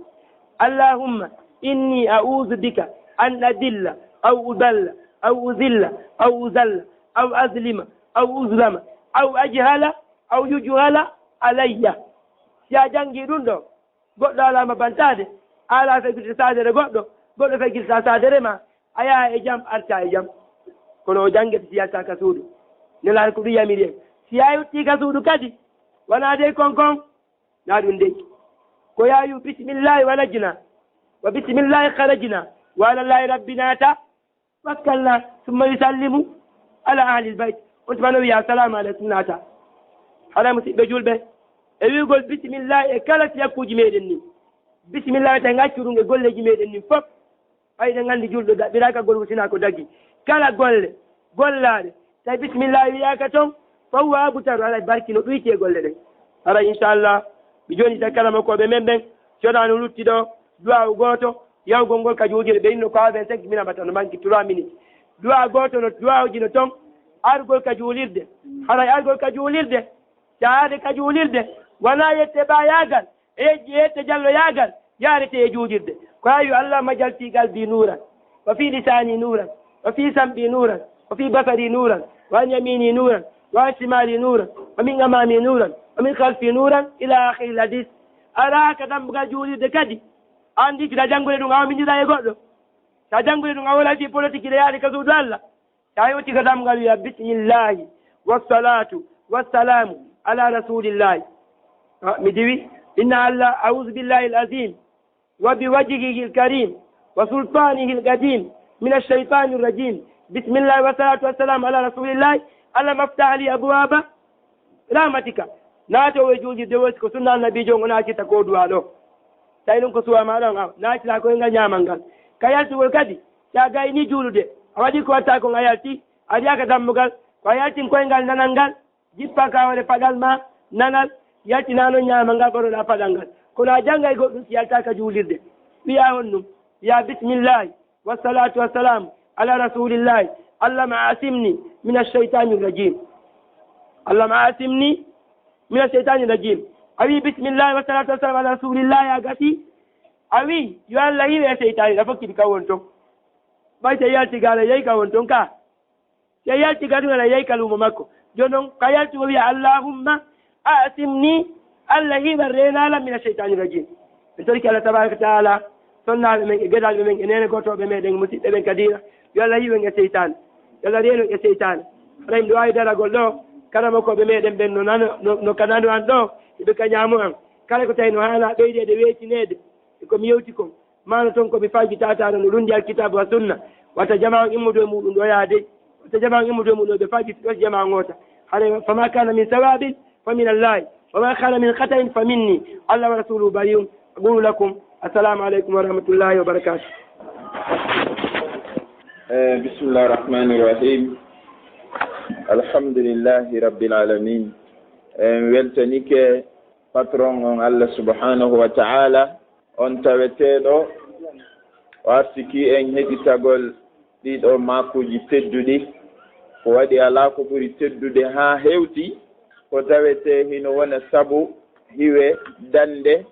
Allahumma inni a'udhu bika an adilla aw udalla aw uzilla aw uzalla aw azlima aw uzlama aw ajhala aw yujhala alayya. Si a janngii ɗun ɗoo, goɗɗo alaa ma bantaade, a alaa fegirde saadere goɗɗo, goɗɗo fegirtaa saadere maa, a yaha e jam, arta e jam. Kono o janngete si yaltaa ka suudu. Nelaaɗo ko ɗun yamiri en. Si a yottii ka suudu kadi, wanaa dey kon kon, naa ɗun dey. Ko yaa yu bismillahi walajna, wa bismillahi kharajna, wa ala Allahi rabbina tawakkalna, summa yusallimu ala ahlil bayt. On tuma no wi'a, "Assalamu aleykum," naata. Haray musiɓɓe julɓe, e wi'ugol bismillahi e kala siyakkuuji meɗen ni. Bismillahi tan accu ɗun e golleeji meɗen ni fof. Ɓay ɗen anndi julɗo daɓɓiraaka gol, sinaa ko dagi. Kala golle gollaaɗe, tawi bismillahi wi'aaka ton, fa huwa abtaru, haray barki no ɗuyti e golle ɗen. Haray, inchallah, mi jonnita karamokooɓe men ɓen, si wonaa no lutti ɗoo, duwaawu gooto, yahugol ngol ka juulirde, ɓe inno ko à vingt-cinq minutes, mbaɗata no manque trois minutes. Duwaa gooto no, duwaawuji no ton, argol ka juulirde. Haray argol ka juulirde, si a aade ka juulirde, wanaa yette ɓaayaagal, e yejji yette jalloyaagal, yaarete e juulirde. Ko awi, "Allahumma ij'al fi qalbi nuran, wa fi lisani nuran, wa fi sam'i nuran, wa fi basari nuran, wa an yamini nuran, wa an shimali nuran, wa min amami nuran, wa min khalfi nuran," ila akhiril hadis. Alaa ka dambugal juulirde kadi. Anndi si a janngude ɗun, a wamindiraa e goɗɗo. Si a janngude ɗun, a wona fii politique, ina yaade ka suudu Allah. Si a yewti ka dambugal, wi'a, "Bismillahi, wassalatu, wassalamu ala rasulillahi." Ah, mi diwi, inna Allah, a'udhu billahi al-azim, wa bi wajhihi al-karim, wa sultanihi al-qadim, min ash-shaytani ar-rajim. Bismillahi, wassalatu, wassalamu ala rasulillahi. Allahumma iftah li abwaba rahmatika. Naato e juulirde, woy si ko sunna annabiijo on, o naatirta ko duwaa ɗoo. Tawi ɗun ko suwaa maaɗa on, a naatira koyngal ñaamal ngal. Ka yaltugol kadi, si a gaynii juulude, a waɗii ko watta kon, a yaltii, a riyaaka dambugal, ko a yaltin koyngal nanal ngal, jippa ka hoore paɗal maa nanal, yaltinaa non ñaamal ngal, ɓoroɗaa paɗal ngal. Kono a janngay goɗɗun si yaltaaka juulirde. Wi'aa honɗun? Wi'aa bismillahi, wassalatu wassalamu ala rasulillahi. Allahumma asimni min ash-shaytani rajim. Allahumma asimni min ash-shaytani rajim. A wi'i bismillahi wassalatu wassalamu ala rasulillahi, a gasii. A wi'i, yo Allah hiwe e seytaani, a fokkiti ka won ton. Ɓay si a yalti gal, a yehi ka won ton ka. Si a yalti gal, a yehi ka luumo makko. Jooni non, ka yalti o wi'a, "Allahumma asimni," Allah hiwa reenaa lan, "mina shaytani rajim." En torike Allah tabaraka wa taala, sonnaaɓe men e geɗalɓe men e neene gootooɓe meɗen, musiɓɓe ɓen ka diina, yo Allah hiw en e seytaane. Yo Allah reenu en e seytaane. Haray miɗo waawi daragol ɗoo, karamokooɓe meɗen ɓen no nano, no, no ka nano an ɗoo, hiɓe ka ñaamo an. Kala ko tawi no haanaa ɓeydeede weecineede e ko mi yewti kon, maana ton ko mi faaji taataano no lunndi Alkitaabu wa Sunna. Wata jamaa on immudu e muuɗum ɗo yaade. Wata jamaa on immudu e muuɗum ɗo ɓe faaji ɗo si jamaa on oota. Haray, fama kana min sawabin fa min Allahi, wa ma kana min khata'in fa minni. Allah wa rasuluhu bari'un. Aqulu lakum, assalamu aleykum wa rahmatullahi wa barakatuh. Eh, bismillahi rahmani rahim. Alhamdulillahi rabbil alamin. En weltanike patron on, Allah subhanahu wa ta'ala, on taweteeɗo o arsiki en heɗitagol ɗiɗo maakuuji tedduɗi. Ko waɗi alaa ko ɓuri teddude haa hewti, ko tawetee hino wona sabu hiwe dande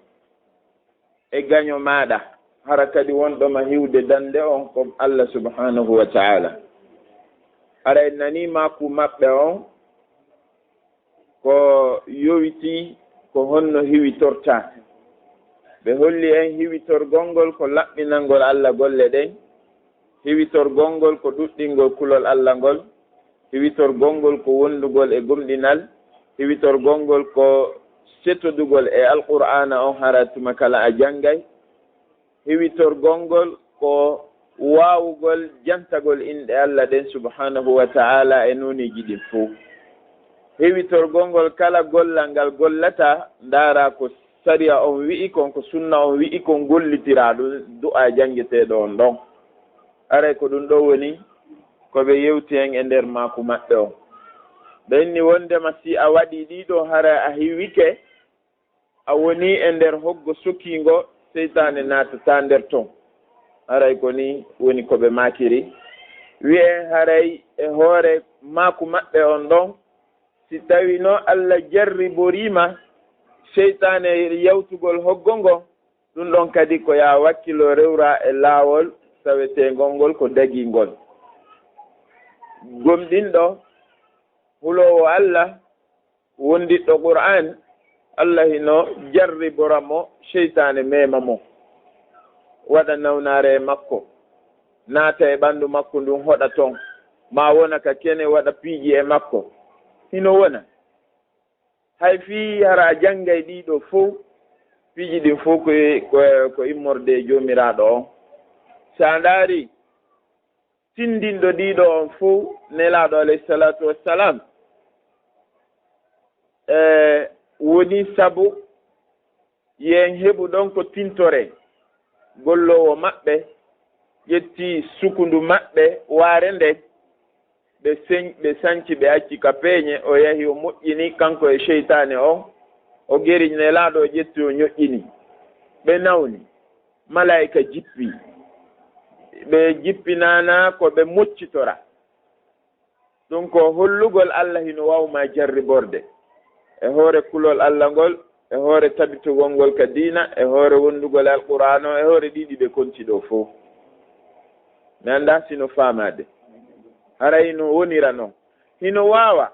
e gaño maaɗa, hara kadi wonɗo ma hiwde dande on ko Allah subhanahu wa ta'ala. Hara en nanii maaku maɓɓe on, ko yowiti ko honno hiwitorta. Ɓe holli en hiwitorgol ngol ko laɓɓinangol Allah golle ɗen, hiwitorgol ngol ko ɗuɗɗingol kulol Allah ngol, hiwitorgol ngol ko wondugol e gomɗinal, hiwitorgol ngol ko setodugol e Alqur'aana on hara tuma kala a janngay, hiwitorgol ngol ko waawugol jantagol inɗe Allah ɗen subhanahu wa ta'ala e nooneeji ɗin fow. Hiwitorgol ngol kala gollal ngal gollata, ndaara ko sariya on wi'i kon, ko sunna on wi'i kon, gollitiraa ɗum du'a janngeteeɗo on ɗon. Aray ko ɗum ɗo woni ko ɓe yewti heen e nder maaku maɓɓe on. Ɓe inni wonndema si a waɗii ɗii ɗoo, hara a hiwike, a wonii e nder hoggo sokiingo, seytaane naatataa nder ton. Haray ko nii woni ko ɓe maakiri. Wi'ee haray e hoore maaku maɓɓe on ɗon, si tawii no Alla jarriborii ma seytaane yawtugol hoggo ngo, ɗum ɗon kadi ko yaa wakkilo rewra e laawol taweteengol ngol ko dagii ngol. Gomɗinɗo, huloowo Alla, wondiɗɗo Qur'aan, Alla hino jarribora mo, seytaane meema mo, waɗa nawnaare e makko, naata e ɓanndu makko ndun, hoɗa ton, maa wona ka kene, waɗa piiji e makko. Hino wona. Hay fii hara a janngay ɗii ɗoo fow, piiji ɗin fow ko, ko, ko immorde e Joomiraaɗo on. Si a ndaarii, tinndinɗo ɗii ɗoo on fow, Nelaaɗo alayhi salaatu wassalam, e woni sabu yen heɓu ɗon ko tintore. Golloowo maɓɓe ƴetti sukundu maɓɓe, waare nde, ɓe sen-, ɓe sanci, ɓe acci ka peeñe, o yahi o moƴƴini kanko e seytaane on, o geri Nelaaɗo, o ƴetti o ñoƴƴini. Ɓe nawni, malaa'ika jippi. Ɓe jippinaana ko ɓe moccitora. Ɗum ko hollugol Alla hino waaw maa jarriborde. E hoore kulol Alla ngol, e hoore tabitugol ngol ka diina, e hoore wondugol e Alqur'aana o, e hoore ɗiɗi ɗe konti ɗoo fow. Mi anndaa si no faamaade. Haray no wonira non. Hino waawa.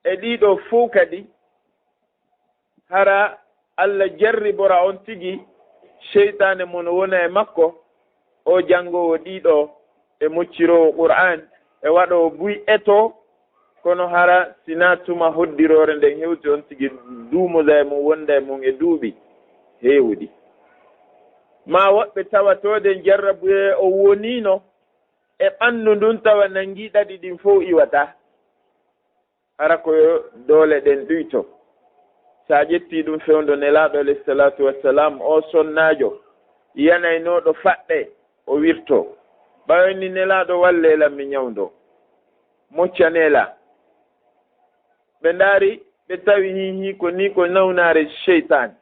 E ɗii ɗoo fow kadi, hara Alla jarribora on tigi, seytaane mo no wona e makko, o janngoowo ɗii ɗoo, e mocciroowo Qur'aan, e waɗoowo buy eto, kono hara si naa tuma hoddiroore nden hewti, on tigi duumoda e mum, wonda e mum e duuɓi heewuɗi. Maa woɓɓe tawatooden jarrabuyee o woniino e ɓanndu ndun, tawa nanngii ɗaɗi ɗin fow iwataa. Hara ko yo doole ɗen ɗuyto. Si a ƴettii ɗum fewndo Nelaaɗo alayhi salaatu wassalam, o sonnaajo yanaynooɗo faɗɗe, o wirtoo. Ɓayo ni, Nelaaɗo, wallee lan mi ñawndoo. Moccanee lan. Ɓe ndaari, ɓe tawi hii hii ko nii ko nawnaare seytaane.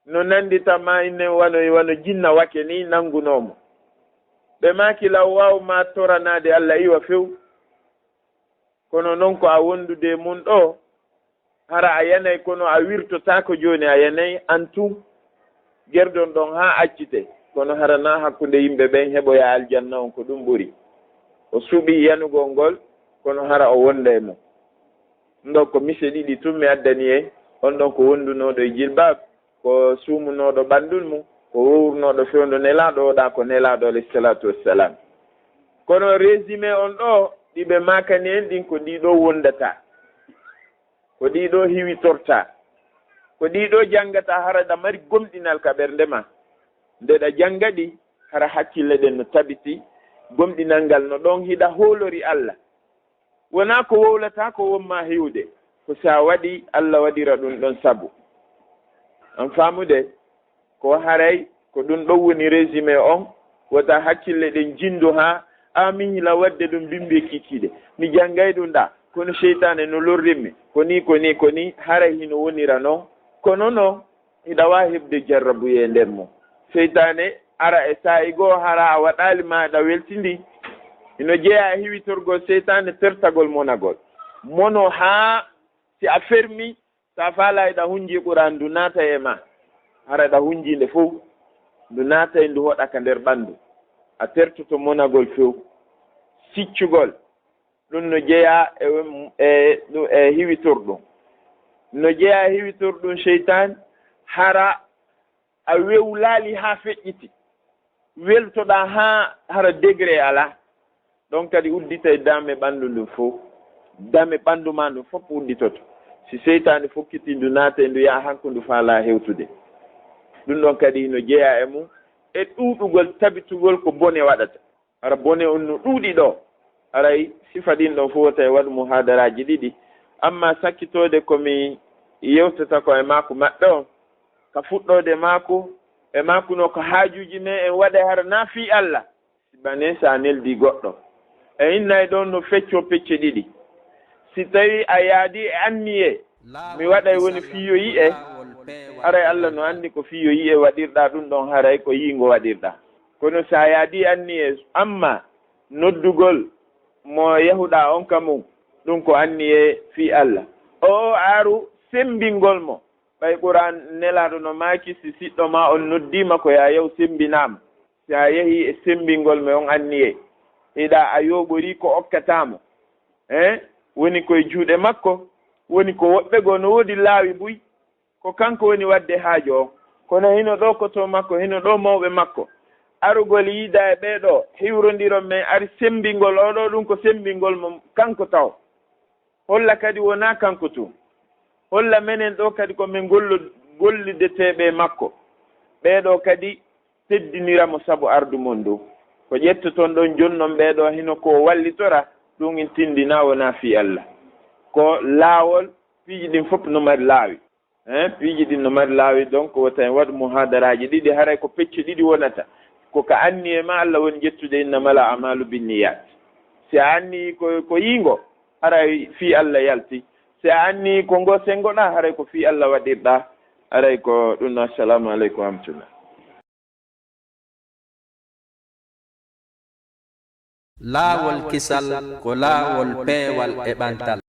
No nanndita ma inne wano, wano jinna wake ni nanngunoo mo. Ɓe maaki, law waaw maa toranaade Alla iwa few. Kono non ko a wondude e mun ɗoo, hara a yanay, kono a wirtotaako jooni, a yanay an tun. Gerdon ɗon haa accite, kono hara naa hakkunde yimɓe ɓen heɓoya aljanna on, ko ɗum ɓuri. O suɓii yanugol ngol, kono hara o wonda e mun. Ɗum ɗon ko mise ɗiɗi tun mi addani en, on ɗon ko wondunooɗo e jilbaab, ko suumunooɗo ɓanndun mun, ko wowrunooɗo fewndo Nelaaɗo, o ɗaa ko Nelaaɗo alayhi salaatu wassalam. Kono résumé on ɗoo, ɗi ɓe maakani en ɗin, ko ɗii ɗoo wondataa, ko ɗii ɗoo hiwitortaa, ko ɗii ɗoo janngataa, hara ɗa mari gomɗinal ka ɓernde maa. Nde ɗa jannga ɗi, hara hakkille ɗen no tabiti, gomɗinal ngal no ɗon, hiɗa hoolori Alla. Wonaa ko wowlataa ko won maa hiwde, ko si a waɗi, Alla waɗira ɗum ɗon sabu. An faamude, ko haray ko ɗum ɗon woni résumé on, wota hakkille ɗen jinndu haa, a, min hila waɗde ɗum bimbi e kikiiɗe. Mi janngay ɗum ɗaa, kono seytaane no lorrimmi, ko nii, ko nii, ko nii, haray hino wonira non. Kono non, hiɗa waawi heɓde jarrabuyee nder mum. Seytaane ara e saa'i goo, hara a waɗaali ma aɗa weltindi. Hino jeyaa e hiwitorgol seytaane, tertagol monagol. Mono haa si a fermi, si a faalaa hiɗa hunji Qur'aan, ndu naata e ma. Hara ɗa hunji nde fow, ndu naata e ndu hoɗa ka nder ɓanndu. A tertoto monagol few. Siccugol, ɗum no jeyaa e, e, e hiwitorɗum. No jeyaa e hiwitorɗum seytaan, hara a wewlaali haa feƴƴiti. Weltoɗaa haa hara degré alaa. Ɗon kadi udditay dame ɓanndu ndun fow. Dame ɓanndu maa ndun fof udditoto. Si seytaane fokkiti ndu naata e ndu yaha han ko ndu faalaa hewtude. Ɗum ɗon kadi no jeyaa e mum e ɗuuɗugol tabitugol ko bone waɗata. Hara bone on no ɗuuɗi ɗoo. Haray sifa ɗin ɗon fof wota e waɗu muhaadaraaji ɗiɗi. Amma sakkitoode ko mi yewtata ko e maaku maɓɓe on, ka fuɗɗoode maaku, e maaku no ko haajuuji men en waɗay hara naa fii Alla. Bane so a neldii goɗɗo. E innay ɗon no feccoo pecce ɗiɗi. Si tawii a yaadii e anniyee, mi waɗay woni fii yo yi'e, haray Alla no anndi ko fii yo yi'e waɗirɗaa ɗun ɗon, haray ko yiingo waɗirɗaa. Kono si a yaadii anniyee, amma noddugol mo yahuɗaa on ka mun, ɗun ko anniyee fii Alla. O aaru semmbingol mo. Ɓay Qur'aan Nelaaɗo no maaki, si siɗɗo maa on noddii ma ko yaa yahu semmbinaa mo. Si a yehii e semmbingol mo on anniyee, hiɗa a yooɓorii ko okkataa mo. Eh? Woni ko e juuɗe makko, woni ko woɓɓe goo no woodi laawi buy. Ko kanko woni waɗde haaju on. Kono hino ɗoo ko to makko, hino ɗoo mawɓe makko. Arugol yiida e ɓee ɗoo, hiwrondiron men ari semmbingol oo ɗoo, ɗun ko semmbingol mo kanko taw. Holla kadi wonaa kanko tun. Holla menen ɗoo kadi ko men gollo-, gollideteeɓe e makko. Ɓee ɗoo kadi teddinira mo sabu ardu mon ndun. Ko ƴettoton ɗon jonnon ɓee ɗoo hino ko wallitora, ɗun in tindinaa wonaa fii Alla. Ko laawol, piiji ɗin fow no mari laawi. Eh, piiji ɗin no mari laawi, donc wota en waɗu muhaadaraaji ɗiɗi, haray ko pecce ɗiɗi wonata. Ko ka anniyee maa Alla woni ƴettude, innamal a'maalu binniyat. Si a anniyii ko, ko yiingo, haray fii Alla yalti. Si a anniyii ko ngo senngoɗaa, haray ko fii Alla waɗirɗaa. Haray ko ɗun. Assalamu aleykum wa rahmatullah. Laawol kisal ko laawol peewal e ɓantal.